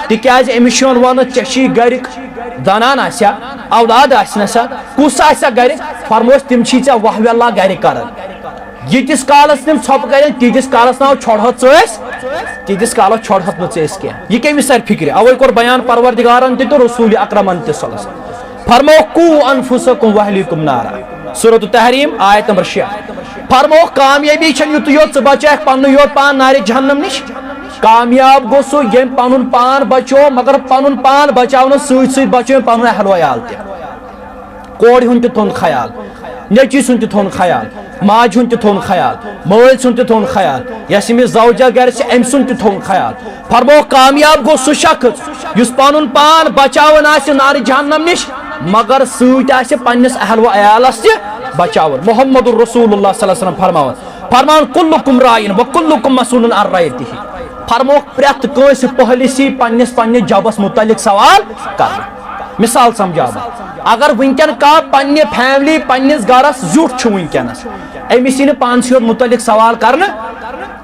تِکیازِ أمِس چھُ یِوان وننہٕ، ژےٚ چھی گرِکۍ زنان آسیا، اولاد آسہِ نہ سا، کُس آسہِ سا گرِ؟ فرمووُس، تِم چھی ژےٚ واہ ویلا گرِ کران۔ ییٖتِس کالس تِم ژھۄپہٕ کرن، تیٖتِس کالس ناو چھۄڑہتھ ژٕ أسۍ، تیٖتِس کالس چھۄڑہتھ نہٕ ژٕ أسۍ کینٛہہ۔ یہِ کٔمِس ترِ فکرِ؟ اوے کوٚر بیان پروردگارن تہِ تہٕ رسول اکرمن تہِ صلی اللہ علیہ وسلم۔ فرمووُکھ، قو انفسکم واہلیکم نارا۔ سورۃ التحریم، آیت نمبر شےٚ۔ فرمووُکھ، کامیٲبی چھنہٕ یُتُے یوت ژٕ بچاوکھ پننُے یوت پان نارِ جہنم نِش۔ کامیاب گوٚو سُہ، ییٚمۍ پنُن پان بچوو، مگر پنُن پان بچاونس سۭتۍ سۭتۍ بچٲوِن پنُن اہل و عیال تہِ۔ کورِ ہُنٛد تہِ تھوٚن خیال، نیٚچوِ سُنٛد تہِ تھوٚن خیال۔ ماجہِ ہُنٛد تہِ تھوٚوُن خیال، مٲلۍ سُنٛد تہِ تھوٚوُن خیال، یۄس أمِس زوجہ گرِ چھِ، أمۍ سُنٛد تہِ تھوٚوُن خیال۔ فرمووُکھ، کامیاب گوٚو سُہ شخص یُس پنُن پان بچاوان آسہِ نارِ جہنم نِش، مگر سۭتۍ آسہِ پننِس اہل و عیالس تہِ بچاوان۔ محمد رسول اللہ صلی اللہ علیہ وسلم فرماوان، فرمان، کلکم رائن و کلکم مسئول عن رعیتہ۔ فرمووُکھ، پرٛٮ۪تھ کٲنٛسہِ پہلِس یی پننِس پننِس جبس متعلق سوال کرنہٕ۔ مثال سمجھاو بہٕ، اگر وٕنکٮ۪ن کانٛہہ پننہِ فیملی، پننِس گرس زیُٹھ چھُ وٕنکٮ۪نس، أمِس یی نہٕ پانسٕے یوت متعلق سوال کرنہٕ،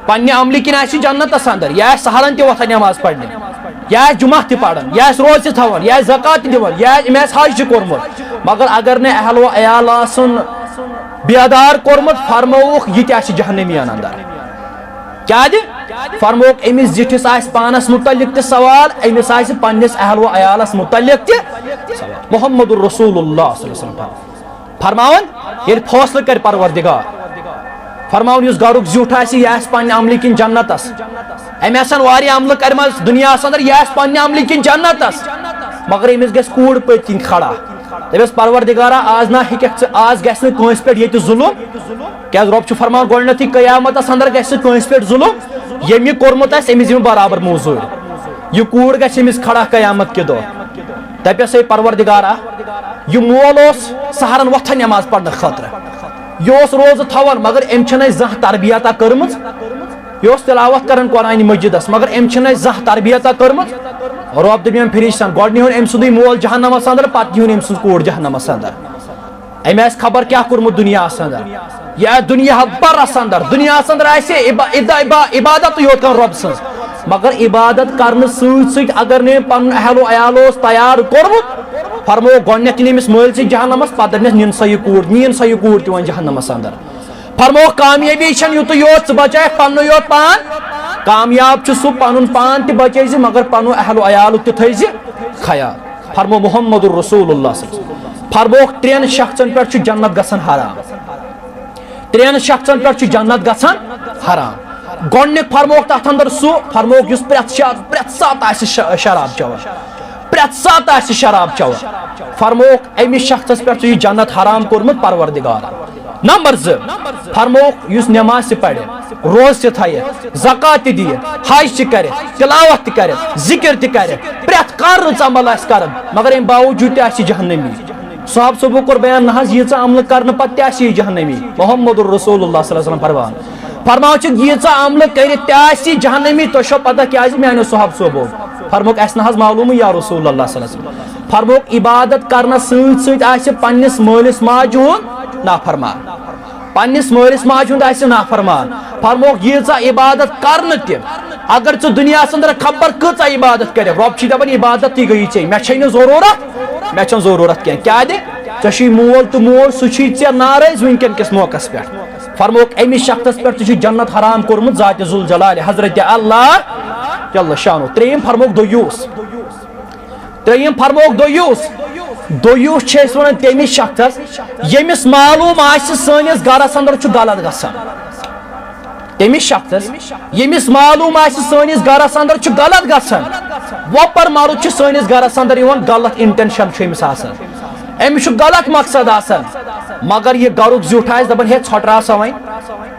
پننہِ عملہِ کِنۍ آسہِ جنتس اندر، یہِ آسہِ سحرن تہِ وۄتھان نماز پرنہِ، یہِ آسہِ جمعہ تہِ پران، یہِ آسہِ روزٕ تہِ تھاوان، یہِ آسہِ زکات تہِ دِوان، یہِ آسہِ، أمۍ آسہِ حج تہِ کوٚرمُت، مگر اگر نہٕ اہل و عیال آسُن بیدار کوٚرمُت، فرمووُکھ، یہِ تہِ آسہِ جہنمی اندر۔ کیازِ؟ فرمووُکھ، أمِس زِٹھِس آسہِ پانس متعلق تہِ سوال، أمِس آسہِ پننِس اہل و عیالس متعلق تہِ سوال۔ محمد رسول اللہ صلی اللہ علیہ وسلم فرماوان، ییٚلہِ فٲصلہٕ کرِ پروردگار، فرماوان، یُس گرُک زیُٹھ آسہِ، یہِ آسہِ پننہِ عملہِ کِنۍ جنتس۔ أمۍ آسن واریاہ عملہٕ کرِمژٕ دُنیاہس اندر، یہِ آسہِ پننہِ عملہِ کِنۍ جنتس، مگر أمِس گژھِ کوٗر پٔتۍ کِنۍ کھڑا۔ دٔپِس، پروردگارا، آز نہ ہیٚککھ ژٕ، آز گژھِ نہٕ کٲنٛسہِ پٮ۪ٹھ ییٚتہِ ظلم، کیازِ رۄب چھُ فرمان، گۄڈٕنیتھٕے قیامتس اندر گژھِ نہٕ کٲنٛسہِ پٮ۪ٹھ ظلم، ییٚمۍ یہِ کوٚرمُت آسہِ، أمِس دِمہٕ برابر موٚزوٗرۍ۔ یہِ کوٗر گژھِ أمِس کھڑا قیامت کہِ دۄہ۔ دپٮ۪س، ہے پروردگارا، یہِ مول اوس سحرن وۄتھان نماز پرنہٕ خٲطرٕ، یہِ اوس روزٕ تھاوان، مگر أمۍ چھنہٕ اَسہِ زانٛہہ تربیتا کٔرمٕژ۔ یہِ اوس تلاوت کران قرآن مجیدس، مگر أمۍ چھنہٕ اَسہِ زانٛہہ تربیتا کٔرمٕژ۔ رۄب دوٚپُن، فرشتن، گۄڈٕ نیہون أمۍ سُنٛدُے مول جہنمس اندر، پتہٕ نیہون أمۍ سٕنٛز کوٗر جہنمس اندر۔ أمۍ آسہِ خبر کیٛاہ کوٚرمُت دُنیاہس اندر۔ یہِ آسہِ دُنیا برس اندر، دُنیاہس اندر آسہِ عبا-، عدا-، عبا-، عبادت یوت کران رۄب سٕنٛز۔ مگر عبادت کرنہٕ سۭتۍ سۭتۍ اگر نہٕ أمۍ پنُن اہل و عیال اوس تیار کوٚرمُت، فرموو گۄڈٕنیتھ نِن أمِس مٲلۍ سٕے جہنمس، پتہٕ دٔپنس، نِن سا یہِ کوٗر، نِن سا یہِ کوٗر تہِ وۄنۍ جہنمس اندر۔ فرمووُکھ، کامیٲبی چھنہٕ یُتُے یوت ژٕ بچایکھ پننُے یوت پان، کامیاب چھُ سُہ پنُن پان تہِ بچٲے زِ، مگر پنُن اہل و عیالُک تہِ تھٲے زِ خیال۔ فرموو محمد رسول اللہ صلی اللہ علیہ وسلم۔ فرمووُکھ، ترٛٮ۪ن شخصن پٮ۪ٹھ چھُ جنت گژھان حرام۔ ترٛٮ۪ن شخصن پٮ۪ٹھ چھُ جنت گژھان حرام۔ گۄڈٕنیُک فرمووُکھ تتھ اندر سُہ، فرمووُکھ، یُس پرٛٮ۪تھ شا-، پرٛٮ۪تھ ساتہٕ آسہِ شا-، شراب چٮ۪وان، پرٛٮ۪تھ ساتہٕ آسہِ شراب چٮ۪وان۔ فرمووُکھ، أمِس شخصس پٮ۪ٹھ چھُ یہِ جنت حرام کوٚرمُت پروردگار۔ نمبر زٕ، فرمووُکھ، یُس نماز تہِ پرِ، روزٕ تہِ تھایہِ، زکات تہِ دِیہِ، حج تہِ کرِ، تلاوت تہِ کرِ، ذکر تہِ کرِ، پرٛٮ۪تھ کانٛہہ رٕژ عمل آسہِ کران، مگر امہِ باوجود تہِ آسہِ یہِ جہنمی۔ صحابہٕ صٲبو کوٚر بیان، نہ حظ، ییٖژاہ عملہٕ کرنہٕ پتہٕ تہِ آسہِ یہِ جہنمی۔ محمد رسول اللہ صلی اللہ علیہ وسلم فرمان، فرماوان چھُ، ییٖژاہ عملہٕ کٔرِتھ تہِ آسہِ یہِ جہنمی، تۄہہِ چھو پتہ کیازِ، میانیو صحابہٕ صٲبو؟ فرمووُکھ، اسہِ نہ حظ معلومٕے یا رسول اللہ صلی اللہ علیہ وسلم۔ فرمووُکھ، عبادت کرنس سۭتۍ سۭتۍ آسہِ پننِس مٲلِس ماجہِ ہُنٛد نافرمان۔ پننِس مٲلِس ماجہِ ہُنٛد آسہِ نافرمان۔ فرمووُکھ، ییٖژاہ عبادت کرنہٕ تہِ، اگر ژٕ دُنیاہس اندر خبر کۭژاہ عبادت کرکھ، رۄب چھُے دپان، عبادت تہِ گٔیی ژےٚ، مےٚ چھے نہٕ ضروٗرت، مےٚ چھنہٕ ضروٗرت کینٛہہ۔ کیٛازِ؟ ژےٚ چھُے مول تہٕ موج، سُہ چھُے ژےٚ ناراض وٕنکیٚن کِس موقعس پٮ۪ٹھ۔ فرمووُکھ، أمِس شخصس پٮ۪ٹھ تہِ چھُ جنت حرام کوٚرمُت ذات ذوالجلال حضرت اللہ جل شانہ۔ ترٛیٚیِم فرمووُکھ دیوٗس۔ ترٛیٚیِم فرمووُکھ دیوٗس۔ دیوٗس چھِ أسۍ وَنان تٔمِس شخصس، ییٚمِس معلوٗم آسہِ سٲنِس گرس اندر چھُ غلط گژھان۔ تٔمِس شخصس، ییٚمِس معلوٗم آسہِ سٲنِس گرس اندر چھُ غلط گژھان، وۄپر مرُد چھُ سٲنِس گرس اندر یِوان، غلط انٹینشن چھُ أمِس آسان، أمِس چھُ غلط مقصد آسان، مگر یہِ گرُک زیُٹھ آسہِ دپان، ہے، ژھۄٹراو سا وۄنۍ،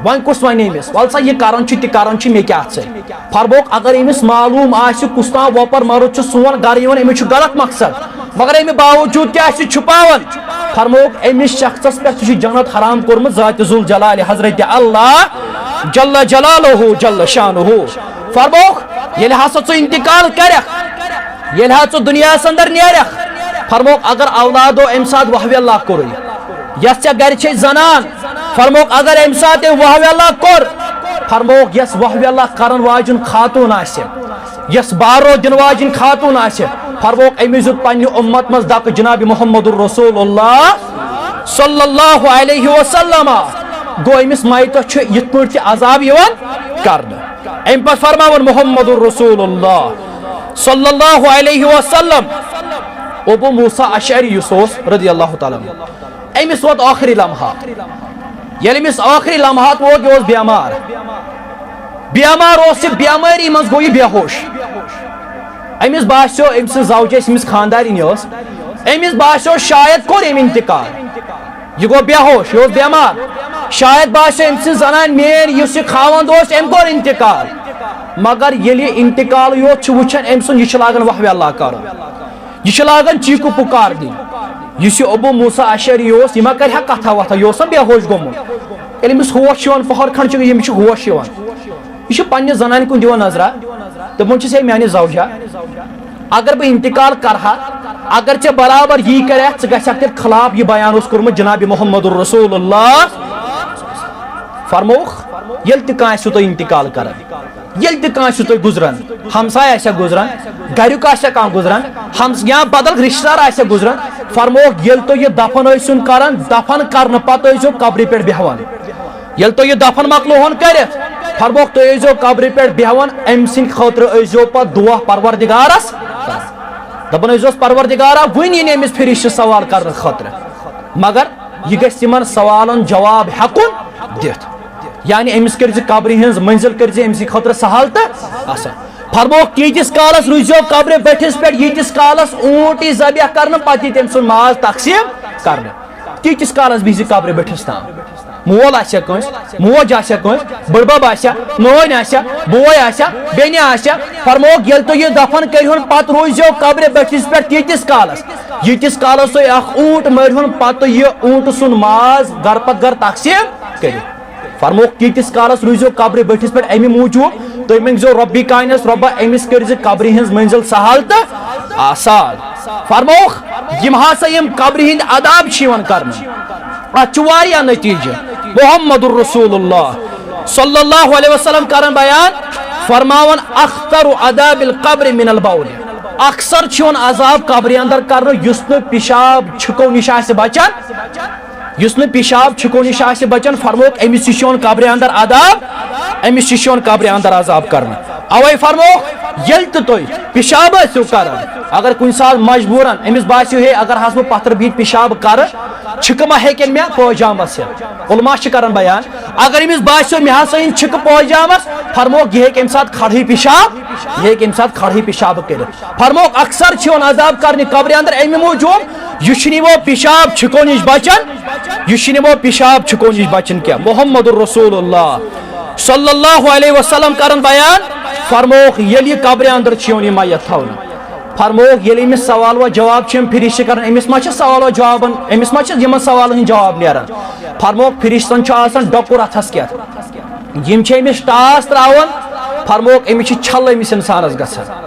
وۄنۍ کُس وَنہِ أمِس؟ وَل سا، یہِ کَران چھُ تہِ کَران چھُ، مےٚ کیٛاہ اَتھ سۭتۍ؟ فرمووُکھ، اگر أمِس معلوٗم آسہِ کُس تام وۄپَر مَرُد چھُ سون گَرٕ یِوان، أمِس چھُ غلط مقصد، مگر اَمہِ باوجوٗد تہِ آسہِ چھُپاوان۔ فرمووُکھ، أمِس شخصَس پٮ۪ٹھ تہِ چھُ جنت حرام کوٚرمُت ذاتِ ذوالجلالِ حضرت اللہ جل جلالہ جل شانہ۔ فرمووُکھ، ییٚلہِ ہسا ژٕ انتقال کَرَکھ، ییٚلہِ ہا ژٕ دُنیاہَس اندر نیرَکھ، فرمووُکھ، اگر اولادو اَمہِ ساتہٕ واہ ویلا کوٚرُے، یۄس ژےٚ گرِ چھے زنان، فرمووُکھ، اگر اَمہِ ساتہٕ أمۍ واہ ویلا کوٚر، فرمووُکھ، یۄس واہ ویلا کرن واجٮ۪ن خاتوٗن آسہِ، یۄس بارو دِنہٕ واجٮ۪ن خاتوٗن آسہِ، فرمووُکھ، أمِس دیُت پننہِ اُمت منٛز دکہٕ جناب محمد رسول اللہ صلی اللہ علیہ وسلم۔ گوٚو، أمِس میتس چھُ یِتھ پٲٹھۍ تہِ عذاب یِوان کرنہٕ۔ اَمہِ پتہٕ فرماوان محمد رسول اللہ صلی اللہ علیہ وسلم، ابو موسیٰ اشعری یُس اوس رضی اللہ تعالیٰ عنہ، أمِس ووت ٲخری لمحات۔ ییٚلہِ أمِس ٲخری لمحات ووت، یہِ اوس بیمار۔ بیمار اوس، یہِ بیمٲری منٛز گوٚو یہِ بے ہوش۔ أمِس باسیو، أمۍ سٕنٛز زوجہِ ٲس، أمِس خانٛدارِنۍ ٲس، أمِس باسیو شاید کوٚر أمۍ انتقال۔ یہِ گوٚو بے ہوش، یہِ اوس بیمار۔ شاید باسیو أمۍ سٕنٛز زنانہِ میٲنۍ یُس یہِ خاوند اوس، أمۍ کوٚر انتقال۔ مگر ییٚلہِ یہِ انتقالٕے یوت چھُ وٕچھان، أمۍ سُنٛد یہِ چھُ لاگان واہ ویلا کرُن، یہِ چھُ لاگان چیٖکہٕ پُکار دِنۍ۔ یُس یہِ ابو موسیٰ اشعری اوس، یہِ ما کرِ ہا کتھا وتھا، یہِ اوس نا بے ہوش گوٚمُت۔ ییٚلہِ أمِس ہوش چھُ یِوان، پہر کھنڈ چھُ، ییٚمِس چھُ ہوش یِوان، یہِ چھُ پننہِ زنانہِ کُن دِوان نظرا۔ دپان چھُس، ہے میانہِ زوجہ، اگر بہٕ انتقال کرٕ ہا، اگر ژےٚ برابر یی کرِ ہا، ژٕ گژھکھ تیٚلہِ خلاف یہِ بیان اوس کوٚرمُت جناب محمد رسول اللہ۔ فرمووُکھ، ییٚلہِ تہِ کانٛہہ آسِو تۄہہِ انتقال کران، ییٚلہِ تہِ کانٛہہ آسِو تۄہہِ گُزران، ہمساے آسیا گُزران، گریُک آسیا کانٛہہ گُزران، ہمس-، یا بدل رشتہٕ دار آسیا گُزران، فرمووُکھ، ییٚلہِ تُہۍ یہِ دفن ٲسِو کران، دفن کرنہٕ پتہٕ ٲسۍزیو قبرِ پٮ۪ٹھ بیہوان۔ ییٚلہِ تُہۍ یہِ دفن مۄکلوہون کٔرِتھ، فرمووُکھ، تُہۍ ٲسۍزیو قبرِ پٮ۪ٹھ بیہوان، أمۍ سٕنٛدِ خٲطرٕ ٲسۍزیو پتہٕ دُعا پروردگارس کران۔ دپان ٲسۍزیوس، پروردگارا، وُنۍ یِنہٕ أمِس فرشتہٕ سوال کرنہٕ خٲطرٕ، مگر یہِ گژھِ تِمن سوالن جواب ہٮ۪کُن دِتھ۔ یعنی أمِس کٔرۍ زِ قبرِ ہٕنٛز منزل کٔرۍ زِ أمۍ سٕنٛدِ خٲطرٕ سہل تہٕ آسان۔ فرمووُکھ، تیٖتِس کالس روٗززیو قبرِ بٔٹھِس پٮ۪ٹھ، ییٖتِس کالس اوٗنٹ یی ذبح کرنہٕ، پتہٕ یی تٔمۍ سُنٛد ماز تقسیٖم کرنہٕ۔ تیٖتِس کالس بِہزِ قبرِ بٔٹھِس تام۔ مول آسیا کٲنٛسہِ، موج آسیا کٲنٛسہِ، بٕڈبب آسیا، نٲنۍ آسیا، بوے آسیا، بیٚنہِ آسیا، فرمووُکھ، ییٚلہِ تُہۍ یہِ دفن کٔرِہُن، پتہٕ روٗززیو قبرِ بٔٹھِس پٮ۪ٹھ تیٖتِس کالس، ییٖتِس کالس تُہۍ اکھ اوٗنٹ مٲرِہُن، پتہٕ یہِ اوٗنٹ سُنٛد ماز گرٕ پتہٕ گرٕ تقسیٖم کٔرِتھ۔ فرمووُکھ، تیٖتِس کالس روٗزِو قبرِ بٔٹھِس پٮ۪ٹھ اَمہِ موٗجوٗب، تُہۍ مٔنٛگزیو رۄبِ کاینس، رۄبہ، أمِس کٔرۍ زِ قبرِ ہٕنٛز مٔنزِل سہل تہٕ آسان۔ فرمووُکھ، یِم ہسا یِم قبرِ ہٕنٛدۍ عذاب چھِ یِوان کرنہٕ، اتھ چھُ واریاہ نتیٖجہٕ۔ محمد رسول اللہ صلی اللہ علیہ وسلم کران بیان، فرماوان، اخطر عذاب القبر من البول۔ اکثر چھُ یِوان عذاب قبرِ اندر کرنہٕ، یُس نہٕ پِشاب چھِکو نِش آسہِ بچان، یُس نہٕ پِشاب چھِکو نِش آسہِ بچان، فرمووُکھ، أمِس تہِ چھُ یِوان قبرِ اندر عذاب، أمِس تہِ چھُ یِوان قبرِ اندر عذاب کرنہٕ۔ اوے فرمووُکھ، ییٚلہِ تہِ تُہۍ پِشاب ٲسِو کران، اگر کُنہِ ساتہٕ مجبوٗرن أمِس باسیو، ہے، اگر حظ بہٕ پتھر بِہِتھ پِشاب کرٕ، چھِکہٕ ما ہیٚکن مےٚ پٲجامس ہٮ۪تھ؟ علماء چھِ کران بیان، اگر أمِس باسیو، مےٚ ہسا یِن چھِکہٕ پٲجامس، فرمووُکھ، یہِ ہیٚکہِ اَمہِ ساتہٕ کھڑہٕے پِشاب، یہِ ہیٚکہِ اَمہِ ساتہٕ کھڑہٕے پِشاب کٔرِتھ۔ فرمووُکھ، اکثر چھِ یِوان عذاب کرنہِ قبرِ اندر اَمہِ موٗجوٗب، یہِ چھُنہٕ یِوان پِشاب چھِکو نِش بچان، یہِ چھُنہٕ یِوان پِشاب چھِکو نِش بچان کینٛہہ۔ محمد رسول اللہ صلی اللہ علیہ وسلم کران بیان، فرمووُکھ، ییٚلہِ یہِ قبرِ اندر چھِ یِوان یہِ میت تھاونہٕ، فرمووُکھ، ییٚلہِ أمِس سوال و جواب چھِ یِم فرشتہٕ کران، أمِس ما چھِ سوال و جوابن، أمِس ما چھِ یِمن سوالن ہٕنٛدۍ جواب نیران؟ فرمووُکھ، فرشتن چھُ آسان ڈۄکُر اتھس کٮ۪تھ، یِم چھِ أمِس ٹاس تراوان، فرمووُکھ، أمِس چھِ چھلہٕ أمِس انسانس گژھان۔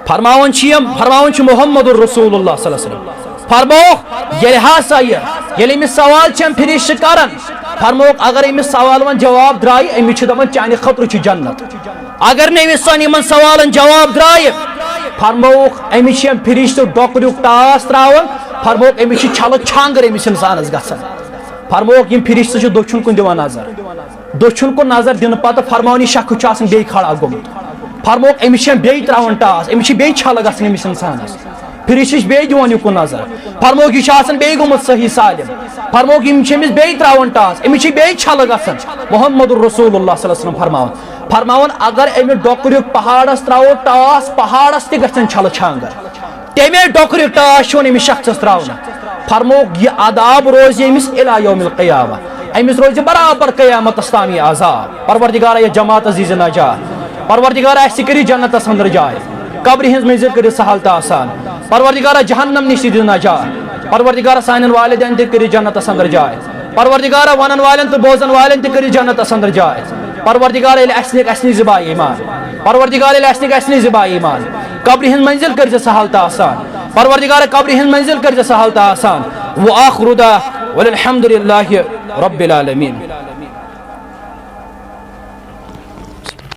فرماوان چھِ یِم، فرماوان چھُ محمد رسول اللہ صلی اللہ علیہ وسلم۔ فرمووُکھ، ییٚلہِ ہسا یہِ، ییٚلہِ أمِس سوال چھِ یِم فرشتہٕ کران، فرمووُکھ، اگر أمِس سوالن جواب درٛایہِ، أمِس چھِ دپان، چانہِ خٲطرٕ چھُ جنت۔ اگر نہٕ أمِس سان یِمن سوالن جواب درٛایہِ، فرمووُکھ، أمِس چھِ یِم فرشتہٕ ڈۄکریُک ٹاس تراوان، فرمووُکھ، أمِس چھِ چھلہٕ چھانگٕر أمِس انسانس گژھان۔ فرمووُکھ، یِم فرشتہٕ چھِ دٔچھُن کُن دِوان نظر۔ دٔچھُن کُن نظر دِنہٕ پتہٕ فرماونہِ شخص چھُ آسان بیٚیہِ کھڑا گوٚمُت۔ فرمووُکھ، أمِس چھِ بیٚیہِ ترٛاوان ٹاس، أمِس چھِ بیٚیہِ چھلہٕ گژھان أمِس انسانس۔ فرشتہٕ چھِ بیٚیہِ دِوان یُکُن نظر۔ فرمووُکھ، یہِ چھُ آسان بیٚیہِ گوٚمُت صحیح سالم۔ فرمووُکھ، یِم چھِ أمِس بیٚیہِ ترٛاوان ٹاس، أمِس چھِ بیٚیہِ چھلہٕ گژھان۔ محمد رسول اللہ صلی اللہ علیہ وسلم فرماوان، فرماوان، اگر أمِس ڈۄکریُک پہاڑس ترٛاوو ٹاس، پہاڑس تہِ گژھن چھلہٕ چھانگر۔ تمے ڈۄکرِ ٹاس چھُ أمِس شخصس تراونہٕ۔ فرمووُکھ، یہِ عذاب روزِ أمِس الی یوم القیامہ۔ أمِس روزِ برابر قیامتس تام یہِ عذاب۔ پروردگارا، یہِ جماعت عزیز نجات۔ پروردگارا، اَسہِ تہِ کٔرِو جنتس اندر جاے۔ قبرِ ہٕنٛز منزل کٔرِو سہل تہٕ آسان۔ پروردگارا، جہنم نِش تہِ دِ نجات۔ پروردگارا، سانٮ۪ن والدین تہِ کٔرِو جنتس اندر جاے۔ پروردگارا، ونن والٮ۪ن تہٕ بوزن والٮ۪ن تہِ کٔرِو جنتس اندر جاے۔ پروردگارا، ییٚلہِ اَسہِ نِکھ، اَسہِ نِش زِبا ایمان۔ پروردگارا، ییٚلہِ اَسہِ نِکھ، اَسہِ نِش زِبا ایمان۔ قبرِ ہٕنٛز منزل کٔرۍ زِ سہل تہٕ آسان۔ پروردگارا، قبرِ ہٕنٛز منزل کٔرۍ زِ سہل تہٕ آسان۔ وآخر دعوانا الحمد للہ رب العالمین۔